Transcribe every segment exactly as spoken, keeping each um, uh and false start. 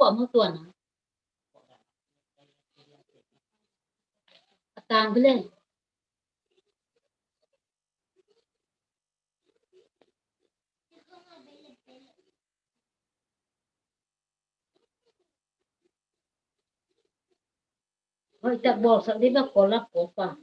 Kau mo tuan a. A tang bile. Hoi tak bol sa di ba kolak kopa.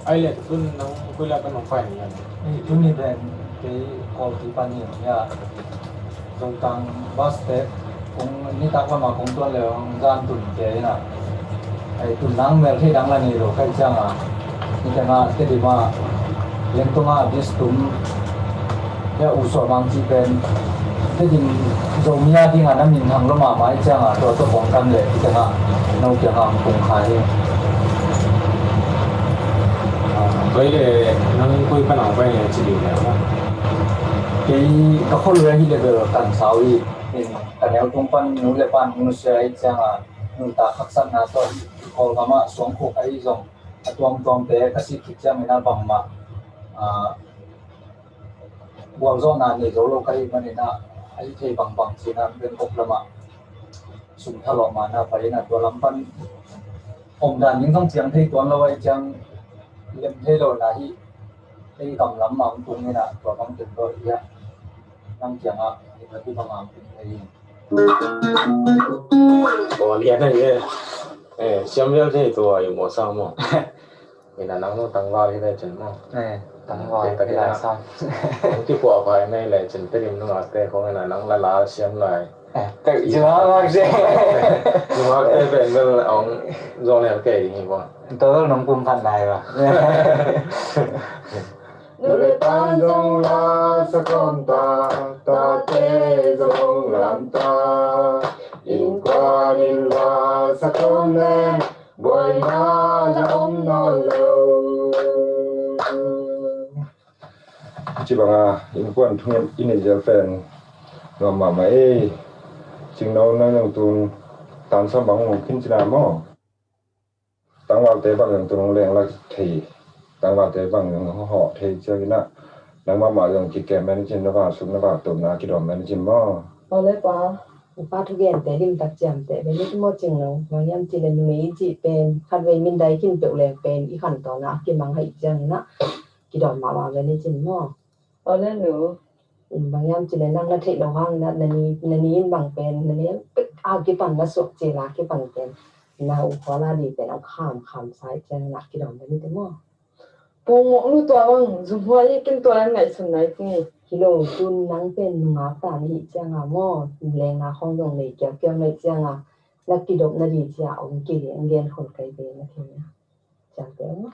Ai le, tun nang koi la ka nong pai ni. Ei, tuni pen kei Kawlpi pan ni ya. Zotang bus te kong nitak lama kong tuan le hong zan tun kei na. Ai, tun nang mel thei dang la nei lo kai ciang a. Ni ciang a Tedim a Lengtong a bis tum. Ya, U Suah Mang cih pen Tedim Zomi a ding a na minthang lo mahmah i ciang a, tua tua kong kan le i ciang a, no kiang a hong kong khai hi. Koi le, nang koi pan a hong pai le ci ding le. Kei ka khol le hi le bel kan sau hi. Ka neu tung pan nu le pan nu sia i ciang a, nuntak haksatna tawh Kawlgam ah suangkhuk ahi zong a tuamtuamte ka sih khit ciangin ah bangmah, ah, gualzawhna nei zo lo ka hih manin ah, a hih thei bangbang cin ah Bangkok lamah sum thalawh man ah pai in ah tua lam pan omdan ding zong ciang thei tuan lo ahih ciang lem thei lo na hih ei kam lam mah hong tung in ah tua bang tung lo hi ah nang kiangah hih bang ah hong tung thei hi. Tua lian ahi e. Eh, siam lian thei tua i mawh sa maw? Ina nang nu tangval hi le cin maw? Eh, tangval hi lai sa. Nang kipuah vai nei le cin Tedim nungakte khong ina nang la la siam lai. Eh, tek cin a ngak si. Nungakte pen bel ong zong lian kei ding hi maw? Tua bel nong pum phan lai ba. Nu le pa zong la sa kawm ta, tate zong lam ta. Innkuan in la sa kawm le buaina la om nawn lo. Ci banga innkuan thungen i neih zel pen nuam mahmah ei. Cingno nang zong tun tansa bang hong khin cina maw? Tangvalte bang zong tun hong leng lak thei, tangvalte bang zong hong hawh thei ciangin ah nang mahmah zong kikem mah na cin, na vang suk na vang tupna kidawm mah na cin maw? Aw le pa, upa thugente limtak ciamteh ve ni maw Cingno, bang hiam cih le numei i cih pen khatvei mindai khin peuh leng pen i khantawnna a kimang ahih ciangin ah kidawm mahmah ve ni cin maw? Aw le nu. Bang hiam cih le nang na theih loh hangin ah na ni, na ni in bang pen na ni pek a kipan na suak cil a kipan pen na u khua la ding pen a kham kham sa ahih ciangin ah kidawm ve ni te maw? Pongmawk nu tua bang zumhuai hi ken tua nan ngaihsun nai pung hi. Hi lo, tun nang pen nungak ta na hih cianga maw, lengna khawng zong nei kiaukiau na hih cianga na kidop na ding cia ong kei le ong gen khol kai ve na thei a. Ciang te maw?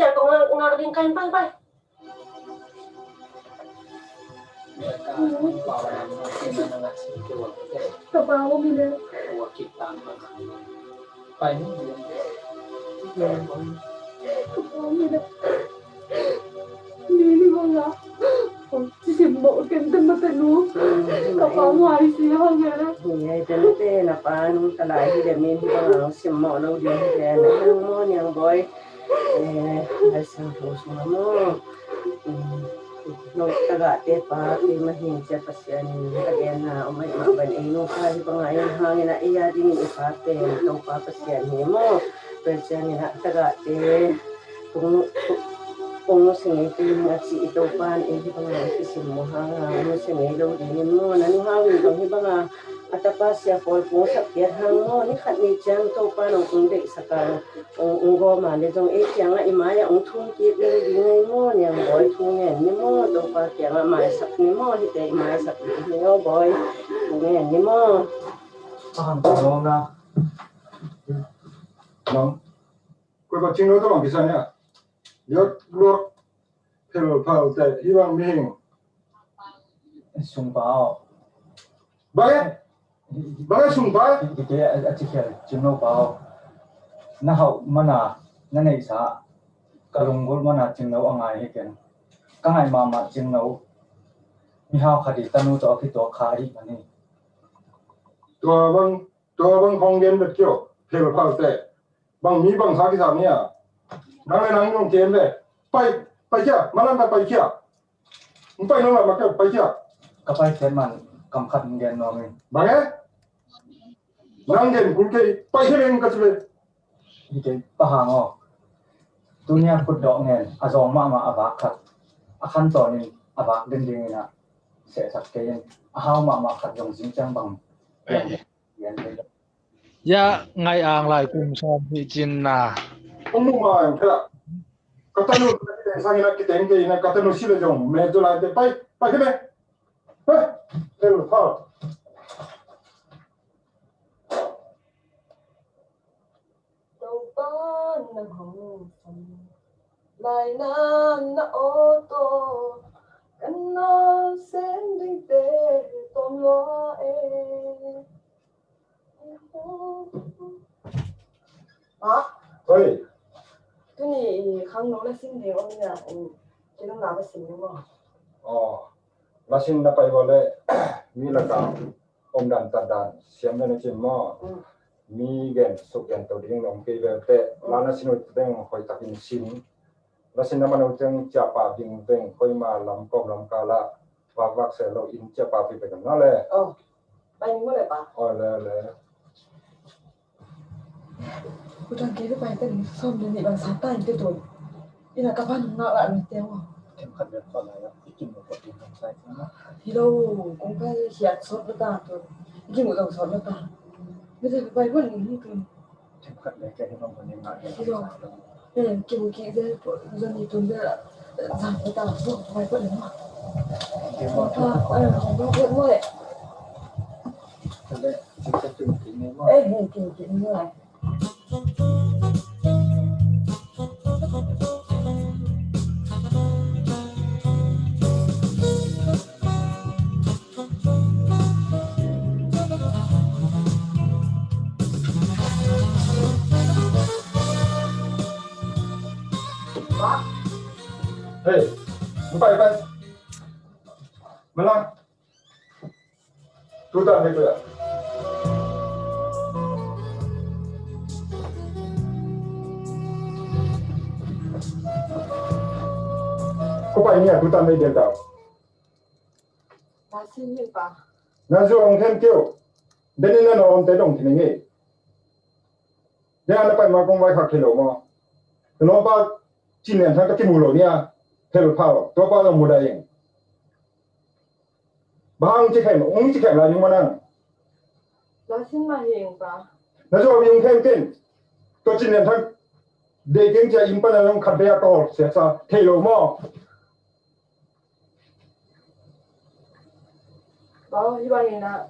Pasian kong ngak ding ka hi, pai, pai. Ka pa om hi leh. Ka pa om hi leh. Ni ni bang a. Sim mawh ken te mate nu. Ka pa ngai si hang e. Ni ai te mate na pa nu ta lai hi leh min hi bang a sim mawh lo ding hi leh na hang maw Niang Bawi. Eh, Lai Siangtho sung a maw. Nong tagahte pa keimah hi cia Pasian in a genna om ahih mah bangin ei nu pa hi bang a ei hangin a ei a dingin i pa pen Topa Pasian hi maw. Tua ciangin a tagahte kong kong nusia ngei kei ning a ci i Topa in ei hi bang a i kisim maw hang a nusia ngei lo dingin maw na nu hang in zong hi bang a a tapa sia pawl kong sak piat hang maw ni khat ni ciang Topa in ong kong deihsak a ong ong gawm a le zong ei kiangah i mai-ah ong thum kik lel ding ei maw Niang Bawi thu ngen ni maw Topa kiangah maisak ni maw hite i maisak ding hi aw Bawi thu ngen ni maw. A han tawng na. Nong. Koi pa cing lo tawng kisa nia. Yot luak. Phel phal teh hi bang mihing. Sungpa aw. Bang e? Bang e sungpa? Ike a ci khial cingno pa aw. Na hauh mana na neihsa ka lunggulh mana cingno a ngai hi ken. Ka ngaih mahmah cingno. Mihau khat i tanu tawh a kituak kha ahi mani. Tua bang tua bang khong gen bet kio. Phel phal teh. Bang mi bang sa kisa mi a. Nang le nang nong ken ve. Pai pai kia. Malam ka pai kia. Pai nong la ma kia pai kia. Ka pai khen man kam khat gen nuam ing. Bang e? Nang gen kul kei, pai khen ing ka ci ve. Hi kei Pa Hang aw. Tunia kutdawh ngen a zawng mahmah a vak khat a khan tawnin a vak dingding inah sehsak kei in a hau mahmah khat zong zing ciang bang. Ya ngai ang lai kum sawm hi cin na. Ong mu ma ang phela. Ka tanu ka teng sang ina kiteng ke ina ka tanu sila jong me tu lai te pai pai ke me. He. Tel ha. Topa na hong sam lai na na oto kan na sending te tom lo e. Hah? Oi. Tuni i khangno la sin ding om ina, kei nong na ba sin ding maw? Aw, la sin na pai vawleh mi lakah omdan tatdan siam ve na cin maw? Mm. Mi gen suk gen to ding om kei ve teh, mm, la na sin uh teng hoih takin sin. La sin na man uh teng ciahpah ding veng koima lam kawm lam kala vakvak seh lo in ciahpah pi pe kan na le. Oh, bai ni mo le pa. Oh, le, le. Kutang kei tu pai ten som ni bang sa ta in te tu. Ina ka pan ngak la ni te wa. Kem khat le khat la ya. Ikim lo khat ding sai. Hi lo, kong pai hiat sot lo ta tu. Ikim lo sot lo ta. Mi te pai pun ni tu. Hi lo. Eh, kim ki ze po zan ni tun ze zan ko ta po mai po le ma. Kim mo ta, eh, mo po mo le. Kale, kim sa tun ki ne mo. Eh, eh, kim ki ne mo. Hei, bukai, bukai. Malang. Tutan hei kuya. Ko pai ni a tutan hei dian tau. Na sin hi pa. Na zu ong khen keu. Deni na no om te dong kini ngi. Deni na pai ma kong vai khak kilo mo. No pa cin nen thang ka kimu lo nia. Hel pau. Tua pa lo mu da ing. Bang ci khen, ong ci khen la ning mo nang. Na sin ma hi ing pa. Na zu ong khen ken. Tua cin nen thang. Dei keng cia in pa na long khat bea ko. Sia sa. Thei lo mo. Baw, hi bangin ah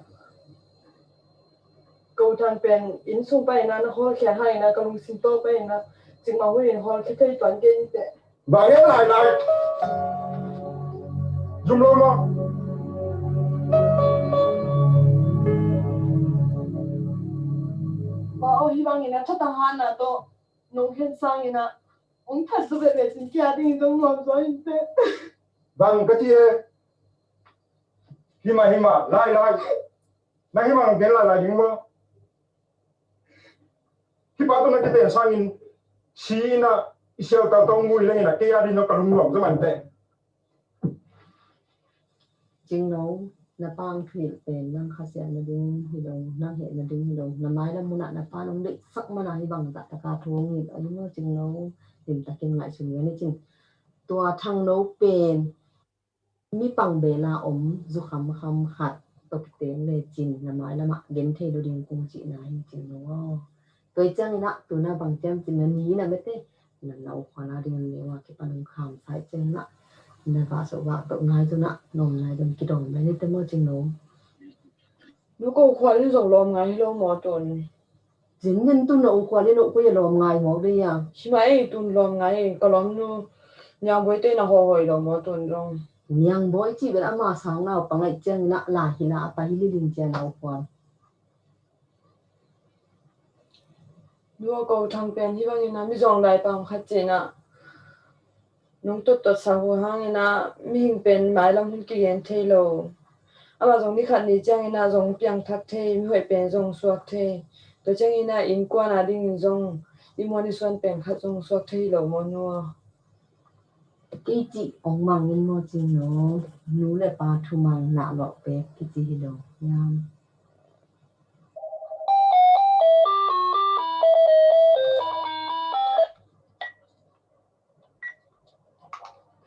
ko thang pen inn sung paina na hawlkhia hangin ah ka lungsim tawh paina cikmah hunin hawlkhia thei tuan kei in teh. Bang e lai lai. Zum lo maw? Baw, hi bangin ah thatang hana tawh nong khen sangin ah hong that zaw veve cin kia dingin dong nuam zaw in teh. Bang ka ci e. Hima, hima, lai, lai. Na hima nong gen lai, lai ding maw? Hi pa tawh na kiten sangin si ina i sial tau tong mui leng ina kei a ding no ka lungnuam zaw man teh. Cingno, na pang thuhilh pen nang khasiatna ding hi lo, nang hehna ding hi lo, na mailam munah na pa nong deihsak mana hi bang zahtaka thu hong hilh a ding lo Cingno, limtakin ngaihsun ngen i cin. Tua Thangno pen mi pang bela om zu khamkham khat tawh kiteng le cin na mailamah gen thei lo ding kong cihna hi Cingno aw. Tua i ciangin ah tuna bang ciam cin na ni na mete na na ukhual a ding an leu a kipan hong kham sa i ciangin ah na vah soh vah toh ngai tun ah nawm ngai tun kidawm mai ni te maw Cingno. Nu ko ukhual in zong lawm ngai hi lo maw tun. Zin nin tun na ukhual in uh koi a lawm ngai mawk dei a. Himah ei tun lawm ngai ei ka lawmnu Niangbawi te na hawhawih lo maw tun zong. Niangbawi cih bel ama sang nau pangaih ciangin ah lai hila a pai hi lilin cia na ukhual. Nua ko thang pen hi bangin ah mizawng daipam khat cin ah nong tottot sak uh hangin ah mihing pen mailam hun kigen thei lo. Amah zong ni khat ni ciangin ah zong piangthak thei, mihoih pen zong suak thei. Tua ciangin ah innkuan a dingin zong i muan i suan pen khat zong suak thei lo maw nua. Kei cih ong mang in maw cih no, nu le pa thu mang na lo pek kici hi lo. Yam.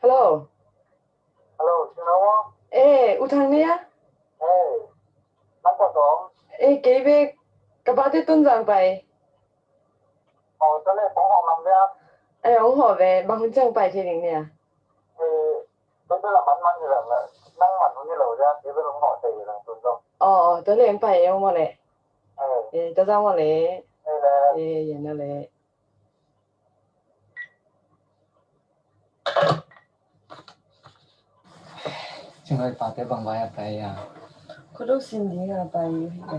Hello. Hello, sino mo? Eh, U Thang nia? Eh, nang ko tong? Eh, kei bek ka bate tun zang pai. Oh, tole pong hong lam dia. Eh, hong ho ve, bang hun chang pai thei ding nia? Eh, tole la man man ni la, nang man hun ni lo dia, tole hong ho thei la tun dong. Oh, oh, tole hong pai hong mo le. Eh. Eh, ta zang mo le. Eh, le. Eh, yen na le. Cing lai pate bang vai a pai a? Khuado sin ding a pai uh hi ve.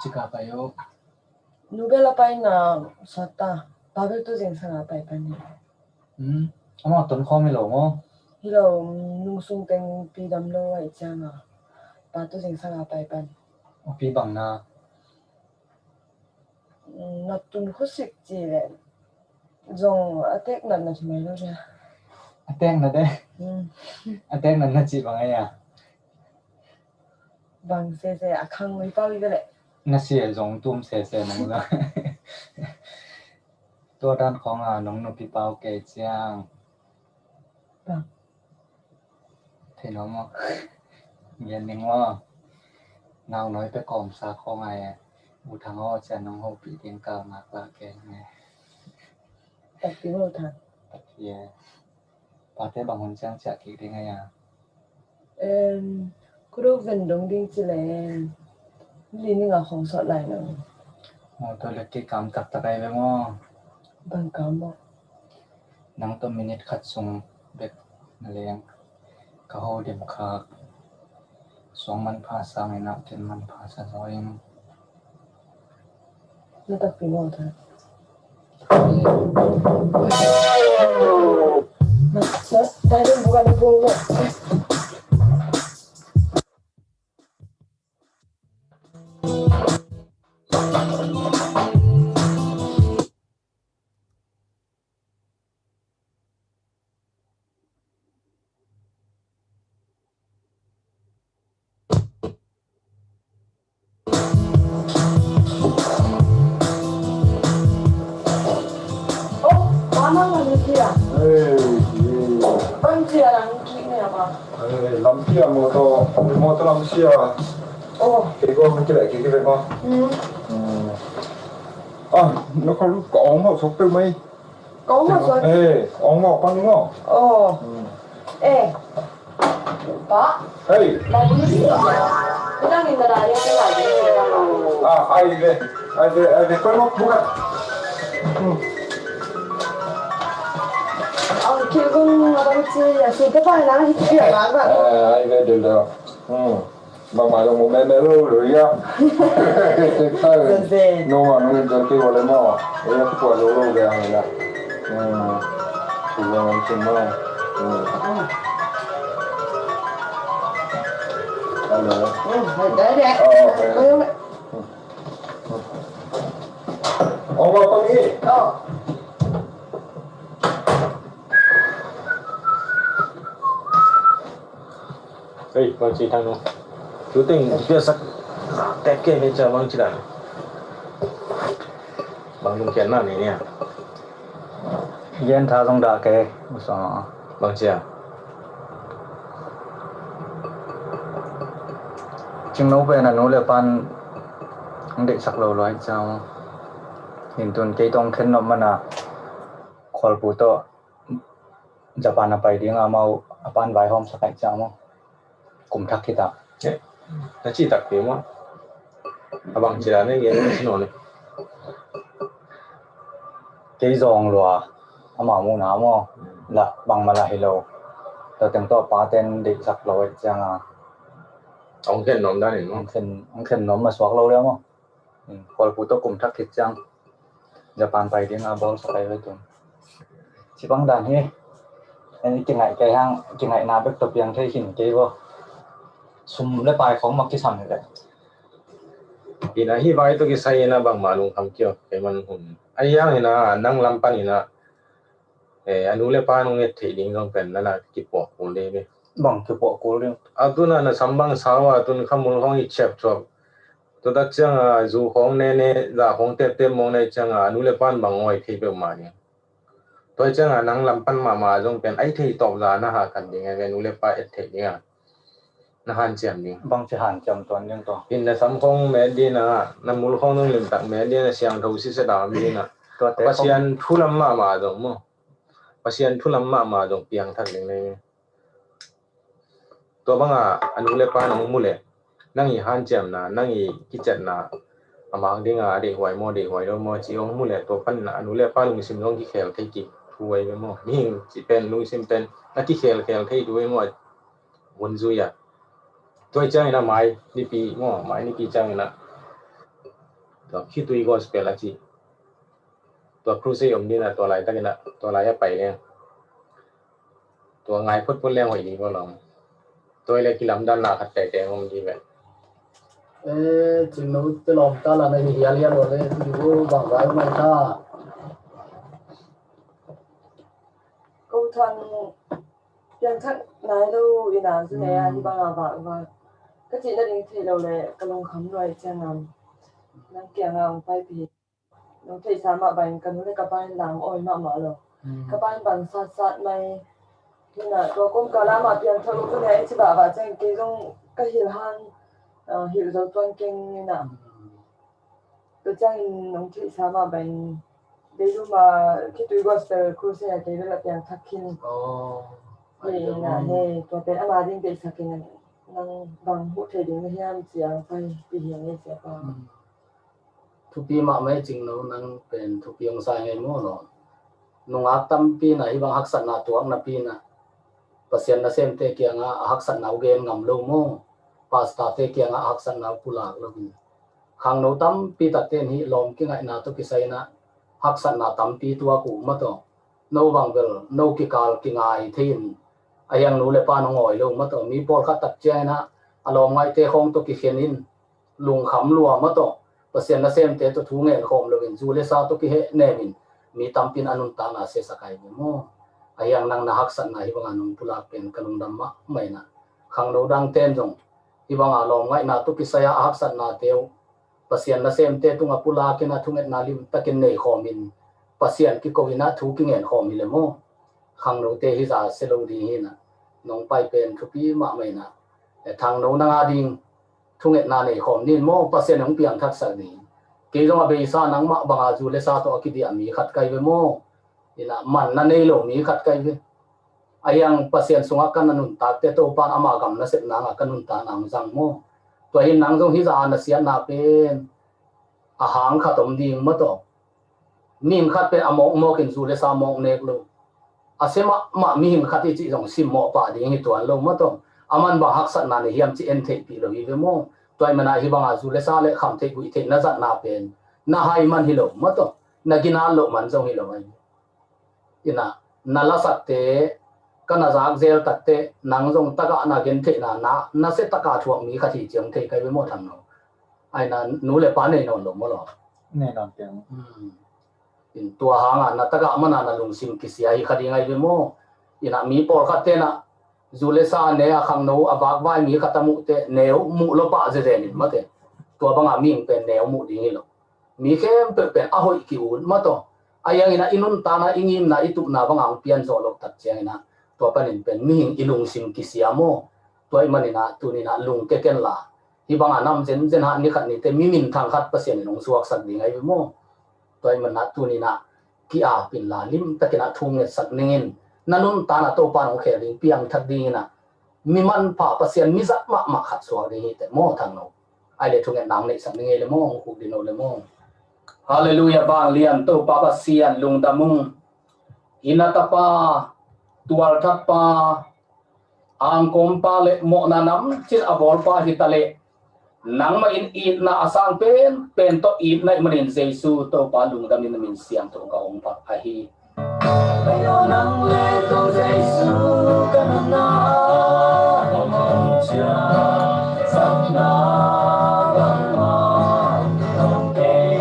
Cik a pai uh. Nu bel a pai na sawt ta. Pa bel tu zing sang a pai pan hi. Hmm. Amau ton khawm hi lo maw? Hi lo, nung sung teng pi dam lo a i ciang a. Pa tu zing sang a pai pan. A pi bang na? Na tun khosik ci le zong a tek natna ci mai lo cia. A tek na de. Hmm. A tek natna ci bang ai a? Bang sese a khang ui pau i ve le. Na sia zong tum sese nang za. Tua dan khong a nong nupi pau kei ciang. Bang. Thei nuam maw? Gen ning maw? Nau noi pe kawm sa khong ai. U Thang aw cia nong hopih ding kal ngak la kei nge. Takpi maw U Thang? Takpi e. Pate bang hun ciang ciah kik ding ai a? Em, khuado ven dong ding ci leng. Li ning a khong sawt lai nang. Maw tua le kei kam taktak ai ve maw? Bang kam maw? Nang tawh minute khat sung bek na leng ka ho dim khak. Suang manpha sang in ah ken manpha sa zaw in. Na takpi maw ta. Masa, dai den bukan bung maw. Oh, mama ngan ni kia. Hey, hey. Bang kia lang ki ni apa? Hey, lam kia motor, motor lam sia. Oh. Kei ko mesti lagi kira apa? Hmm. Hmm. Ah, nak kalau kau mau sopir mai. Kong maw suan. Eh, ong maw, pang maw. Oh. Hmm. Eh. Pa. Hei. Lagi ni. Kita minta dari aku lagi. Ah, ai ve. Ai ve, ai ve. Kau mau buka. Hmm. Ang kil kong apa ni ya, sudah pa na, ya, ba, ba. Eh, ai ve, dulu. Hmm. Bangmah zong mu meme lo lo ia. Noma nung in zong kei wale maw. Ia kua lo lo ve ang ina. Su zong an sin maw. Hello. Oh, okay. Oh, welcome in. Hei, bang ci Thang nu. Tu teng piasak tek kei ne ca bang ci dan. Bang lungkiatna nei nia. Gen tha zong dah kei. Bang cia. Cingno pen a nu le pan ang deihsak lo lo ai ciang. Hin tun kei tong khen nop mana Khualpu tawh Japan a pai ding a amau a pan vaihawm sak ai ciang maw. Kum thak khit ah. Eh, na ci takpi maw. A bang ci dan ne gen na ci nawn. Kei zawng lua amau muhna maw. La bangmah la hi lo. Tua teng tawh paten deihsak lo ai ciang a. Ong khen nuam dan in maw. Ong khen, ong khen nuam masuak lo le maw. Khualpu tawh kum thak khit ciang Japan pai ding a bawl sak ai ve tun. Ci bang dan hi. En i kingaih kei hang, kingaihna bek tawh piang thei khin kei vaw. Sum le pai khong mak kisam hi leh. Ina hi vai tawh kisai ina bangmah lungkham kio kei man hun. Ai yang ina nang lam pan ina Eh, a nu le pa nong et theih ding zong pen na na kipuak kul ding hi. Bang kipuak kul ding? A tun a na sam bang sau a tun khamul khawng i ciap cuap. Tua tak ciang a zu khawng ne ne, za khawng tep tep mawng na i ciang a, a nu le pan bang ngawi thei peuhmah ding. Tua i ciang a nang lam pan mahmah zong pen ai thei tawp za na ha khat ding a, a nu le pa et theih ding a. Na hanciam ding. Bangci hanciam tuan ding tawh. In na sam khawng met ding a, na mul khawng nung limtak met ding a, siangtho sisat a om ding a. Tuate khawng. Pasian thu lam mahmah zong maw. Pasian thu lam mahmah zong piangthak ding lei. Tua bang a, a nu le pa nong mu leh, nang i hanciamna, nang i kiciatna, a mang ding a, a deihhuai maw, deihhuai lo maw, ci hong mu leh, tua pan a nu le pa lungsim zong kikhel thei kik thu ai ve maw. Mihing cih pen, lungsim pen, na kikhel khel thei thu ai maw, hun zui a. Tua i ciangin a mai nipi maw, mai nipi ciangin a, tua khitui gospel a ci. Tua crusade om ding a, tua laitak in a, tua lai a pai leng. Tua ngai photphot leng hoih ding ko lawm. Tua i le kilamdanna khat teitei om ding ve. Eh, Cingno te lawm ta la na hi hial hial lo le, tu di bo bang vai mai ta. Ko thang piangthak nai lo ina zu ne a, hi bang a vak vak. Ka cih na ding thei lo le, ka lungkham luai ciang am. Nang kiang a ong pai pi. Nong theihsa mah bangin ka nu le ka pa in lang awi mahmah lo. Ka pa in bang satsat mai. Hina tua kom ka lamah piangthak lo tu ne a i ci bahbah ciang kei zong ka hilh hang, ah, hilh zo tuan keng hina. Tua ciangin nong theihsa mah bangin Beirut ah khitui gospel crusade a kei bel a piangthak khin. Hei ina hei tua pen ama ding deihsak in nang bang huh thei ding na hiam ciang pai pi hiam ei cia pa. Thupi mahmah e Cingno, nang pen thupi hong sa ngei maw law. Nungak tampi na hih bang haksatna tuak napi na Pasian nasemte kiangah a haksatna uh gen ngam lo maw. Pastorte kiangah a haksatna uh pulak lo in. Khangno tampi tatte in hih lawm kingaihna tawh kisai in a haksatna tampi tuak uh mah tawh. No bang bel, no kikal kingai thei in. A hiang nu le pa nong awi lo mah tawh. Mi pawlkhat tak ciangin a, a lawmngaihte khawng tawh kikhen in. Lungkham lua mah tawh, Pasian nasemte tawh thu ngen khawm lo in, zu le sa tawh kiheh nem in, mi tampi in a nuntakna sesak ai ve maw. A hiang nang na haksatna hih bang a nong pulak pen ka lungdam mahmah in a. Khangno dangte in zong, hih bang a lawmngaihna tawh kisai a haksatnate uh, Pasian nasemte tungah pulak in a thungetna limtakin nei khawm in, Pasian kiko in a thu kingen khawm hi le maw. Khangnote hih zah sia lo ding hi in a, nong pai pen thupi mahmah in a. Eh, Thangno nang a ding, thungetna nei khawm ni in maw, Pasian hong piangthaksak ding. Kei zong a beisa nangmah bang a zu le sa tawh a kidiah mi khat kai ve maw. In a manna nei lo mi khat kai ve. A hiang Pasian sungah ka na nuntakte Topa in ama gam nasepna ngah ka nuntakna hong zang maw. Tua hi in nang zong hih zah a na siatna pen a hang khat om ding mah tawh. Mihing khat pen a mawkmawk in zu le sa mawk nek lo. A sia mahmah mihing khat i cih zong simmawh pah ding hi tuan lo mah tawh. A man bang haksatna nei hiam cih en theihpih lo hi ve maw. Tua ahih man a hih bang a zu le sa le kham theih guih theih na zatna pen na hai man hi lo mah tawh. Na ginat loh man zong hi lo ahi. In a, na lasakte, ka na zak zel takte, nang zong tagah na gentheihna, na, na sia taka thuak mi khat hi ci hong thei kai ve maw Thangno. Ai na, nu le pa nei nawn lo maw law. Nei nawn teng. Hmm. In tua hang a, na tagah man a na lungsim kisia hi kha ding ai ve maw. In a, mi pawlkhatte in a, zu le sa ne a Khangno a vakvai mi khat a muhte, neu muh lo pah zezen in mate. Tua bang a mihing pen neu muh ding hi lo. Mi khempeuh pen a hoih ki-ut mah tawh. A hiang in a i nuntakna, i ngimna, i tupna bang a hong pian zawh loh tak ciangin a, tua panin pen mihing i lungsim kisia maw. Tua ahih manin a, tuni in a lungkia ken la. Hih bang a nam zenzen hah ni khat nite mi minthang khat Pasian in hong suaksak ding ahi ve maw. Tua ahih manin a tuni in a ki-ap in la, limtakin a thu ngetsak ning in. Na nuntakna Topa in hong khel ding, piangthak ding in a. Mi manpha Pasian mi zat mahmah khat suak ding hi teh maw Thangno. Ai le thungetna hong neihsak ning ei le maw, hong khuk ding no le maw. Halleluiah, vanglian Topa Pasian lungdam ung. Hina tapa, tualthat pa, angkawm pa le mawhna namcin a bawl pa hi ta leh. Nangmah in itna a sang pen, pen tawh itna ih manin Jesu Topa lungdam in na min siangtho ka hong phat ahi. Nang le ko Jesu ka nunna a hong hong ciah, sakna bangmah hong kei.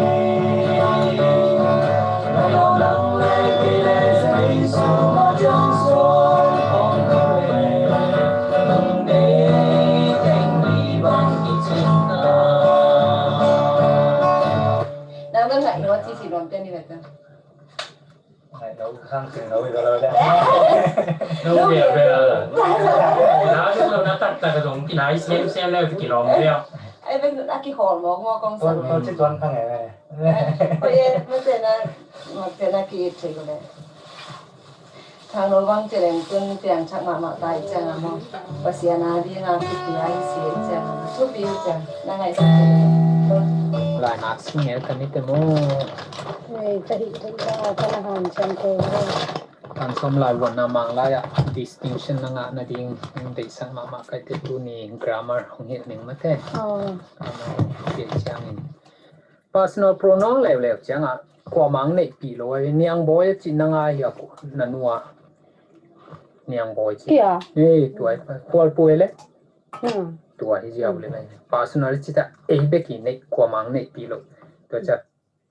Nang le kei le Jesu Nang na ngaih lo a cici nuam pian ni ve ta. Ngaih lo khang sing lo i ka lo le. Lo bia bia. Na lo na tak tak zong ki nai sem sem le ki lom bia. Ai ben a ki hol mo mo kong sa. Tuan tuan ci tuan khang e. Ko ye mo te na mo te na ki it ci ko le. Thang lo bang ci leng tun piang chak mahmah ta i ciang a mo. Pasian a ding a kipia i si i ciang a mo. Thupi i ciang na ngaihsak ci. Lai nak sing el ka ni te mo. Nei ka hih theih la ka na han ciang ko. Tan som lai vuan na mang lai a distinction na ngah na ding deihsak mahmah kai te tu ni grammar hong hilh ning mate. Grammar hong hilh ciangin. Personal pronoun leuleu ciangah kuamang neihpih lo a, Niangbawi a cih na ngai hi a, na nua Niangbawi cih. Kia? Eh, tua hi, Khualpui le. Hmm. Tua hi ziau le mai. Personal cih ta ei bek hi neih, kuamang neihpih lo. Tua ciah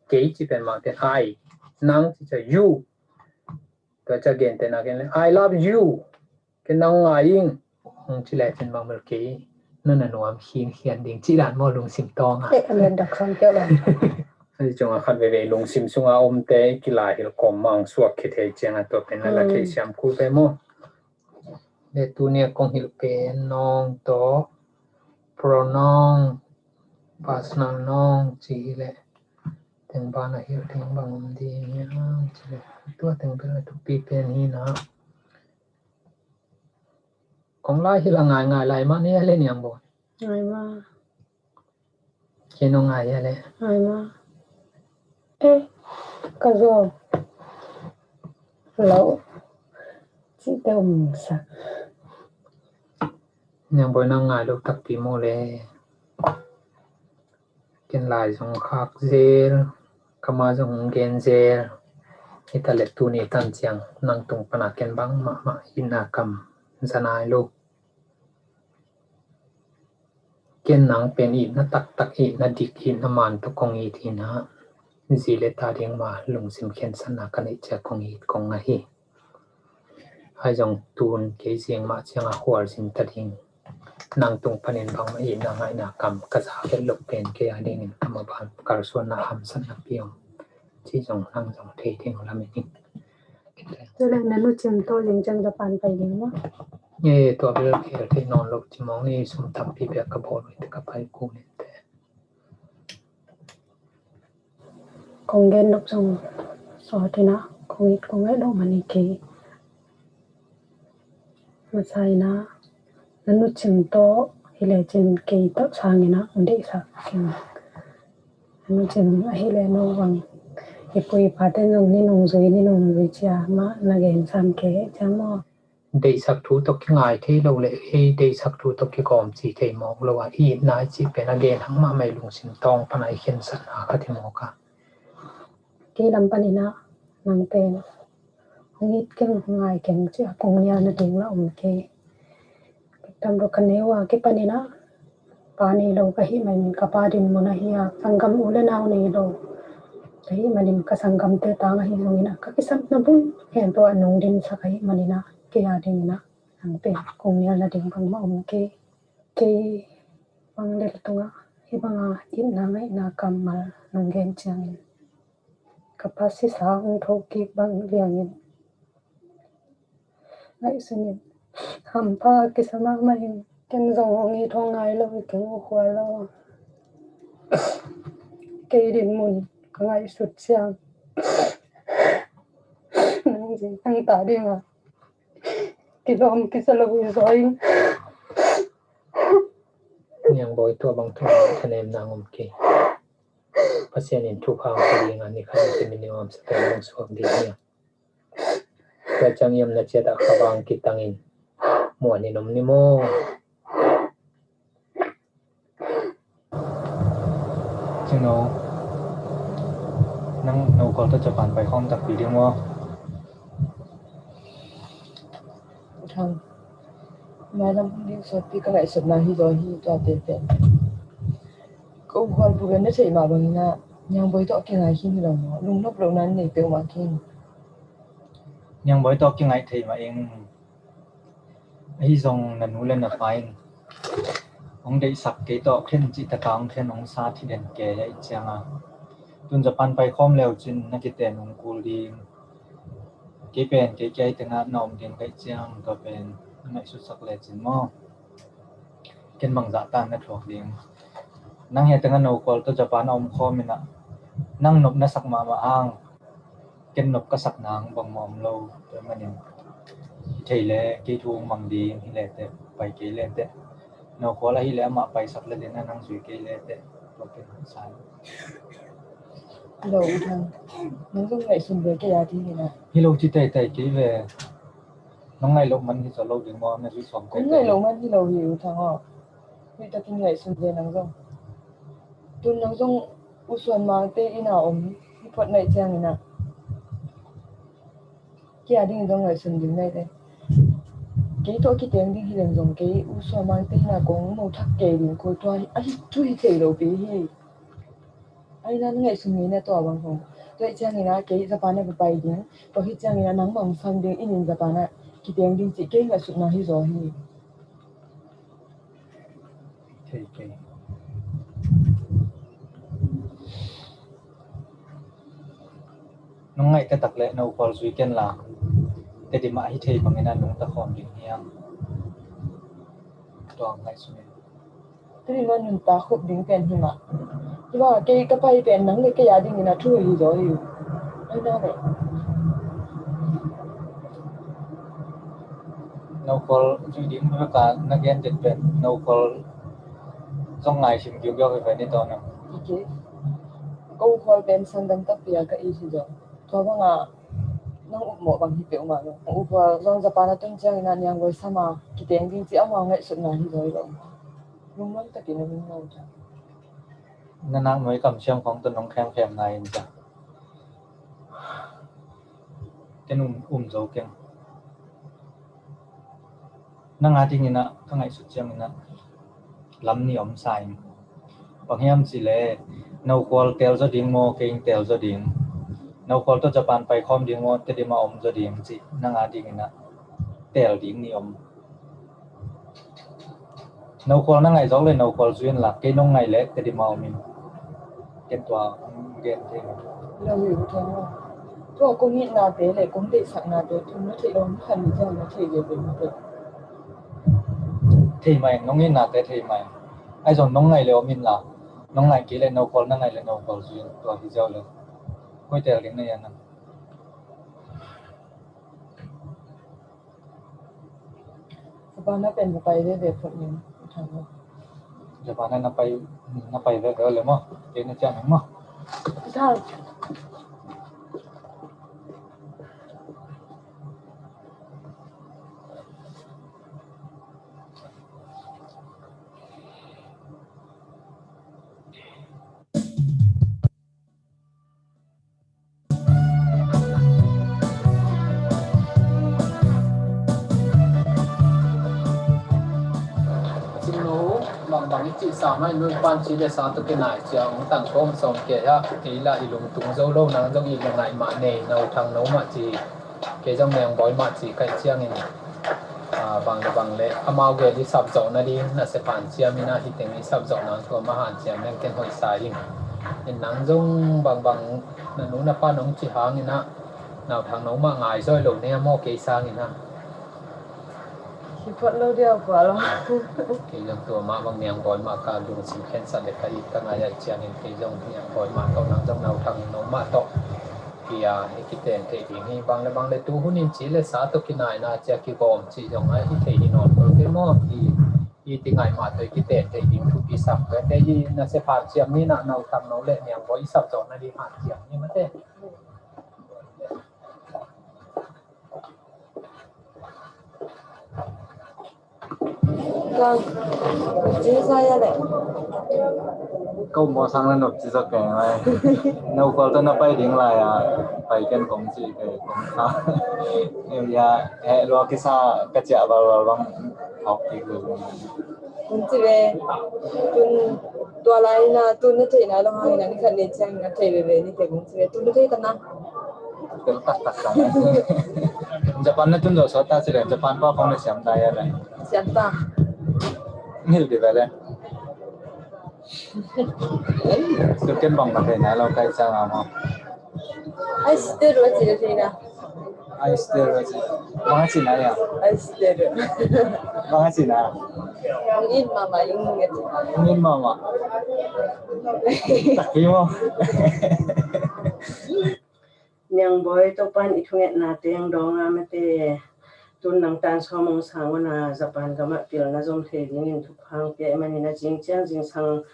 kei cih pen mah ken I, nang cih ciah you. Tua ciah gentehna ken le, I love you. Ken nang ngai ing. Hong ci le cin bang bel kei na na nuam khin khian ding cih dan maw lungsim tawng a. Eh, a lian dak sang keu lai. Ahi cungah khat veve lungsim sunga omte kilai hilh kawm mang suak khit hei ciangah tua pen na la thei siam kul ve maw. Le tunia kong hilh pen nawng tawh pronoun, personal noun ci hi leh teng ban a hilh ding bang om ding hiam ci leh tua teng bel a thupi pen hi na. Kong lai hilh a ngai ngai lai mah ni a le Niangbawi. Ngai mah. Kei nong ngai a le. Ngai mah. Eh, ka zaw. Lo. Cihte om sak. Niangbawi nang ngai lo takpi maw le. Ken lai zong khak zel, kama zong hong gen zel. Hi ta le tuni tan ciang nang tung pana ken bang mahmah itna kam za nai lo. Ken nang pen itna taktak, itna dik, itna man tawh kong it hi na. Zi le ta ding ma lungsim khensatna ka neih ciang kong it kong ngah hi. Ahi zong tun kei zing mah ciangah khualzin ta ding. Nang tung panin bangmah itna ngaihna kam ka za vet loh pen kei a dingin ka maban kalsuanna hamsatna pi om. Ci zong nang zong thei ding lam in ing. Tua le na nu cim tawh ling ciang Japan pai ding maw? Nge tua bel khel thei nawn lo ci mawk ni sum tampi bia ka bawl uh hi te ka pai kul in te. Kong gen nop zong sawt in ah kong it kong ngaih loh man hi kei. Masa in ah na nu cim tawh hi lecin kei tawh sangin ah hong deihsak keng. Na nu cim ahih leh no bang i pu i pate zong ni nungzui ni nungzui cia mah na gen sam kei ciang maw? Deihsak thu tawh kingai thei lo le hei deihsak thu tawh kigawm ci thei mawk lo a, itna i cih pen a gen hang mahmah i lungsim tawng pan a i khensatna khat hi mawk a. Kei lam panin ah nang pen hong it keng hong ngai keng ci a kong nial nading la om kei. Tam lo ka neu a kipanin ah pa nei lo ka hih manin ka pa dinmun ahi a, sanggam u le nau nei lo ka hih manin ka sanggamte tang ahi zongin ah ka kisapna bun hen tua a nung dinsak ahi manin ah kei a dingin ah nang pen kong nial nading bangmah om kei. Kei bang lel tungah hih banga itna ngaihna kammal nong gen ciangin ka pa sisa hong thokik bang liangin ngaihsun in hampha kisa mahmah in ken zong hong it hong ngai lo hi keng uh Khual aw. Kei dinmun ka ngaihsut ciang nang zi nang ta dingah kilawm kisa lo hi zaw ing. Niangbawi tua bang thu thanemna ngom kei. Pasian in thupha hong pia dingah ni khat ni te min i nuamsa pen hong suak ding hi a. Tua ciang i omna ciat ah kha vang kitangin muan in om ni maw? Cino, nang no kol ta Japan pai khawm takpi ding maw? Thang. Mailam hong ding sawtpi ka ngaihsutna hi zaw hi tuate pen. Ka u Khualpu pen na theih mah bangin ah Niangbawi tawh kingai khin hi lo maw? Lungnop lohna nei peuhmah khin. Niangbawi tawh kingaih thei mah ing. Ahi zong na nu le na pa in hong deihsak kei tawh khen cih taka hong khen hong sa thiden kei ahih cianga, tun Japan pai khawm leu cin na kiten hong kul ding. Kei pen kei kia hi tengah na om ding ka hih ciang tua pen na ngaihsutsak lecin maw? Ken bangzah tan na thuak ding? Nang hi tengah no khual tawh Japan a om khawm inah nang nop na sak mahmah hang ken nop ka sak nang bangmah om lo. Tua manin hi thei le kei thu hong mang ding hi le teh, pai kei le teh, no khual ahih le amah paisak le ding a nang zui kei le teh, tua ken hong sa lo. Hello, U Thang. Nang zong ngaihsun ve kei a ding hi na. Hi lo ci taitai kei ve. Nong ngaih loh man hi zaw lo ding maw, na zui sawm taitai. Kong ngaih loh man hi lo hi U Thang aw. Hi takin ngaihsun ve nang zong. Tun nang zong U Suan Mangte inn a om hi phot naih ciangin ah kei a dingin zong ngaihsun ding naih le. Kei tawh kiteng ding hi leng zong kei U Suan Mangte inn a kong mo thak kei ding kul tua hi, ahi thu hi thei lo pi hi. Ahi na ngaihsun ngei na tua bang hong. Tua hi ciangin ah kei Japan a pai ding. Tua hi ciangin ah nang mang sam ding inn in Japan a kiteng ding cih kei ngaihsutna hi zaw hi. Thei kei. Nong ngaih taktak leh no khual zui ken la. Tedim ah hi thei bangin a nungta khawm ding hiam? Tua ngaihsun in. Tedim ah nunta khop ding pen hi mah. Hi bang kei ka pai pen nang le kei a dingin a thu hi zaw hi. Ai na le. No khual zui ding veka na gen den pen no khual zong ngai sim giugiau hi pen i tawn a. Ok. Ko khual pen sangdam takpi a ka i hi zaw. Tua banga nang upmawh bang hi peuhmah lo. Nang upmawh zong Japan a tun ciangin a niang voi sama kiteng ding ci amau ngaihsutna hi zaw hi lo. Lungnuam takin a lungnuam ta. Na nak nuai kamsiam khawng tun nong khemkhem nai in ta. Ken um, um zo keng. Nang a dingin ah ka ngaihsut ciangin ah lam nih om sa in. Bang hiam cih leh no khual tel zaw ding maw, kei inn tel zaw ding? No khual tawh Japan pai khawm ding maw, Tedim ah om zaw ding cih nang a dingin ah tel ding nih om. No khual na ngaih zawk le no khual zui in la, kei nong ngaih le Tedim ah om in. Ken tua gen thei lo. Lo hi U Thang aw. Tua kong itnate le kong deihsaknate tun na theih lo, na khan ni ciang na thei ve ve na thei. Thei mai, nong itnate thei mai. Ahi zong nong ngaih le om in la, nong ngaih kei le no khual, na ngaih le no khual zui in, tua hi ziau le. Koi tel ding na hiam nang? Japan na pen na pai veve phot ning, U Thang aw. Japan na na pai, na pai veve le maw? Kei na ciah ning maw? U Thang. Cimno, bangbang i cih sa mai, nu pan ci le sa tu kinai cia, ung tang kom som ke ha, i la i lungtung zo lo, nang zong i la ngai mah nei, no thang no mah ci, kei zong neng bawi mah ci, kai ciangin, a, bang le bang le, amau gel i sap zo na ding, na se pan ciam ina, hi teng i sap zo nang tua ma han ciam neng ken hoi sa ing. In nang zong bangbang, na nu na pa nong ci hang ina, nau thang no mah ngai zoi lo ne maw kei sangin ha. Hi phot lo dia kua lo. Kei zong tua mah bang niang bawi mah ka lungsim khensat le ka it ka ngai ai ciangin kei zong niang bawi mah tawh nang zong nau thang no mah tawh. Hi a, hi kiten thei ding hi bang le bang le tu hunin ci le sa tawh kinaina cia kigawm ci zong ai hi thei hi nawn lo kei maw hi. Hi ti ngai mah tawh kiten thei ding thupi sam kei te hi na se phan ciam ni na nau thang no le niang bawi i sap zawh na ding han ciam ni mate. Ka um maw sang na nop ci zak keng lai. No khual tawh na pai ding lai a, pai ken kong ci kei kong sa. Ya, eh, lua kisa ka ciah valval bang hawk kik lo. Kong ci ve, tun tua lai na, tun na thei nai lo hang ina, ni khat ni ciang na thei veve ni te kong ci ve, tun na thei ta na. Tel taktak ta na. Japan na tun zawh sawt ta ci le, Japan pa khong na siam ta hia le. Siam ta. Ngil di ve le. Tuken bang na thei na lo kai sa nga mo. Ai, sister wa ci le thei na. Ai, sister wa ci. Bang a ci na ya. Ai, sister. Bang a ci na. Ngin mama, ngin mama. Tak pi mo. Niang Bawi, Topa'n i thungetna teng dawng a mate. Tun nang tan sawm ong sang una Japan gamah pilna zom thei dingin thupha ong pia i manin a zing ciang zingsang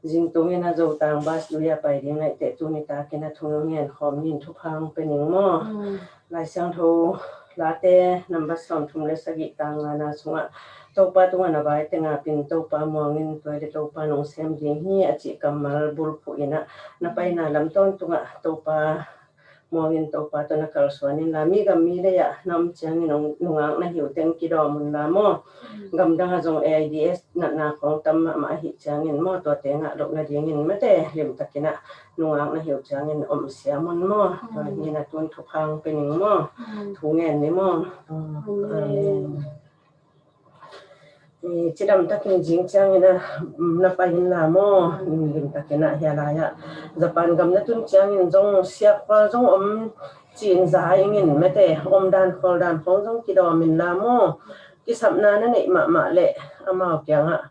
zingtungin a Zotang bas lui a pai ding laite tuni takin a thungetna khawm nin thupha ong pia ning maw. Mm. Lai Siangtho Late number sawmthum le sagih tang ngana sungah Topa tungah na vai tenga pin Topa muangin tua le Topa nong sem ding hi a cih kammal bulphuh inah na paina lam tawntungah Topa muangin Topa tawh na kalsuan inla mi gam mi lei ah na om ciangin nungak na hi uh teng kidawm unla maw. Gamdang ah zong AIDS natna khawng tam mahmah ahih ciangin maw, tuate ngah loh nadingin mate limtakin ah nungak na hi uh ciangin om siam un maw. Tua hi na tun thupha ong pia ning maw. Thu ngen ni maw. Amen. Cidam takin zing ciangin a na pai inla maw. Lim takin ah hia lai ah Japan gam na tun ciangin zong siakhual zong om cin za ingin mate, om dan khual dan khawng zong kidawm inla maw. Kisapna na neih mahmah leh amau kiangah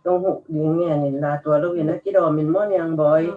zong huh ding ngen inla tua lo in a kidawm in maw Niang Bawi.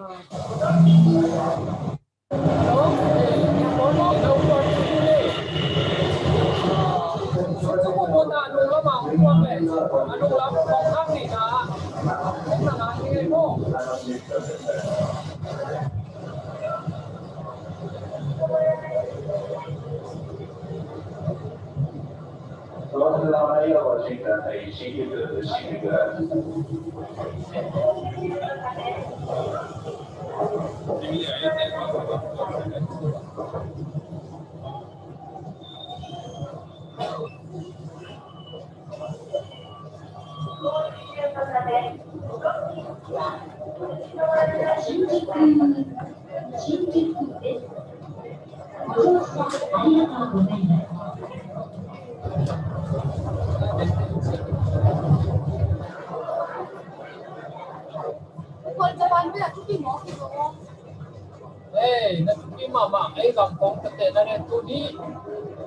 Ei, na thupi mahmah, ei gam kong tate na len tu ni,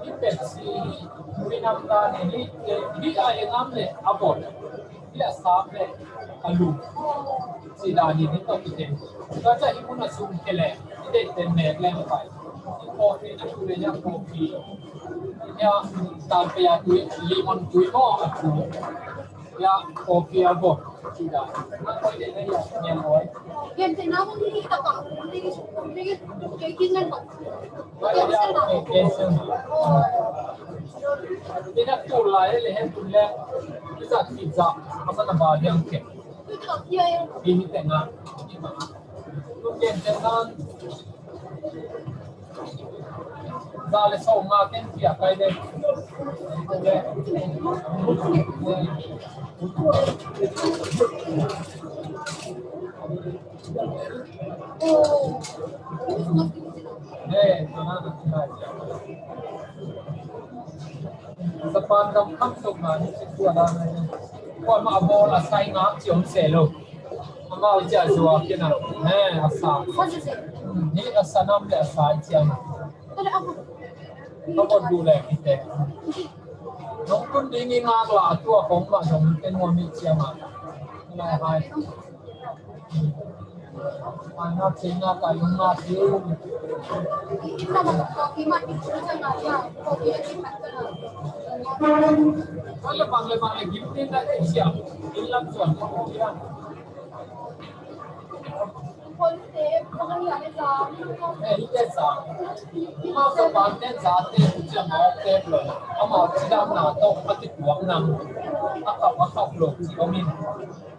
ni Pepsi, ni, ni nam ta ni, ni, ni a i ngam le a bol. Bia sap le a lum. Sida ni ni tawh kiten. Tua ciah i mun a sum khe le i deihte mek leng pai. I coffee na tu le nya coffee. Nya talpia tui, limon tui maw a tu. Nya coffee a bol. Sida. Na koi le na nya nya oi. Ina tu lai le hen tu le. Iza ki za masa na ba diang ke. Ini tengah. Tu ken tengah. Za le so nga ken kia kai de. Japan gam kham tuk na ni ci tua dan na ni. Kuamah a bawl a sai ngak ci om se lo. Amau ci a zuak kina. Ne, a sa. Ni a sa nam le a sa ci a ngak. Ka bot du le kite. Nong kun ding i ngak la a tua kong ma nong te nuam i ci a ngak. Lai hai.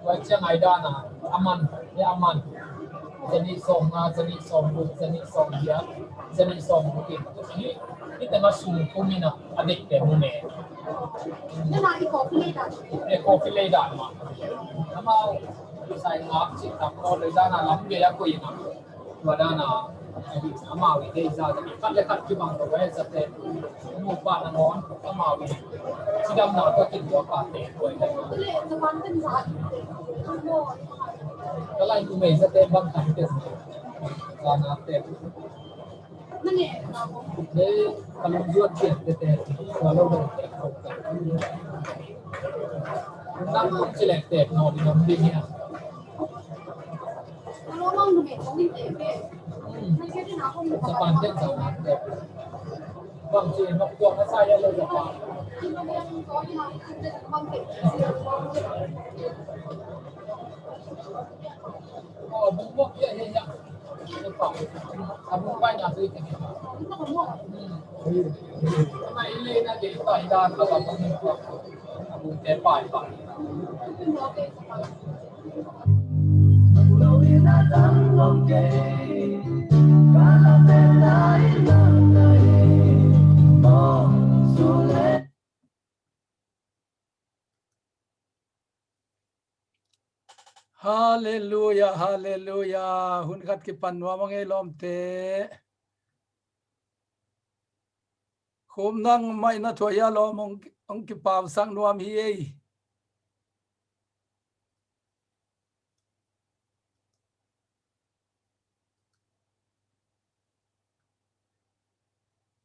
Tua ciang ai dana a man, he a man. Zanih sawm nga, zanih sawm guk, zanih sawm giat, zanih sawm guk in. Hi, hi tengah sum kum in a, a dekte mu ne. E coffee lei dan ma. Amau sai ngak cih tak ko lei dana lam gei a koih in a. Tua dana Amau i deih zah khat le khat kibang lo e, zate nupa nangawn amau i cidamna tawh kintuak pate tuai le. Ka lai numei zate bang tam te zana te. Hei, ka lungzuat cian tete tua lo lo te ko ka. Nang kong ci lek tek nawn ding om ding hiam? Japan te zana te. Bang ci nok tuak a sa ya lo Japan. Halleluia, halleluia. Hun khat kipan nuam a ngei lawmte. Khum nang maihna thuah hia lawm, hong, hong kipausak nuam hi ei.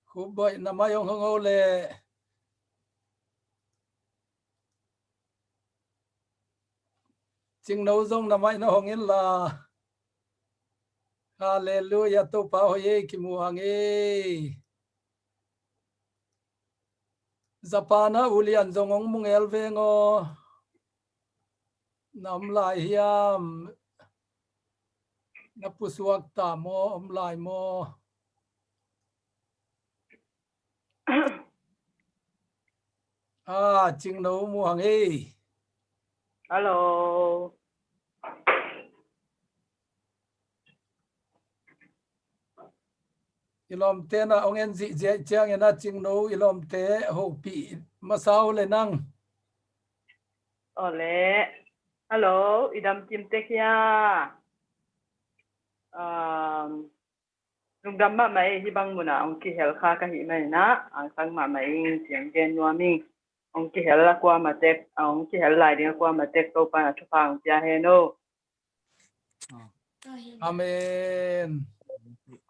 Khum boih na mai hong hong o le. Cingno zong na mai na hong in la. Halleluia, Topa hoih ei, kimu hang ei. Japan a ulian zong hong mungel veng aw. Na om lai hiam? Na pusuak ta maw, om lai maw? Ah, Cingno mu hang ei. Hello. I lawmte na ong en zihziah ciangin a Cingno i lawmte hopih masa uh le nang. Ole. Hello, i dam kim tek hia. Um, lungdam mahmah ei, hih bang munah ong kihel kha ka hih maninah angsang mahmah ing, ciang gen nuam ing. Ong kihel a kuama tek, ong kihel lai ding a kuama tek Topa na thupha ong pia hen o. Amen.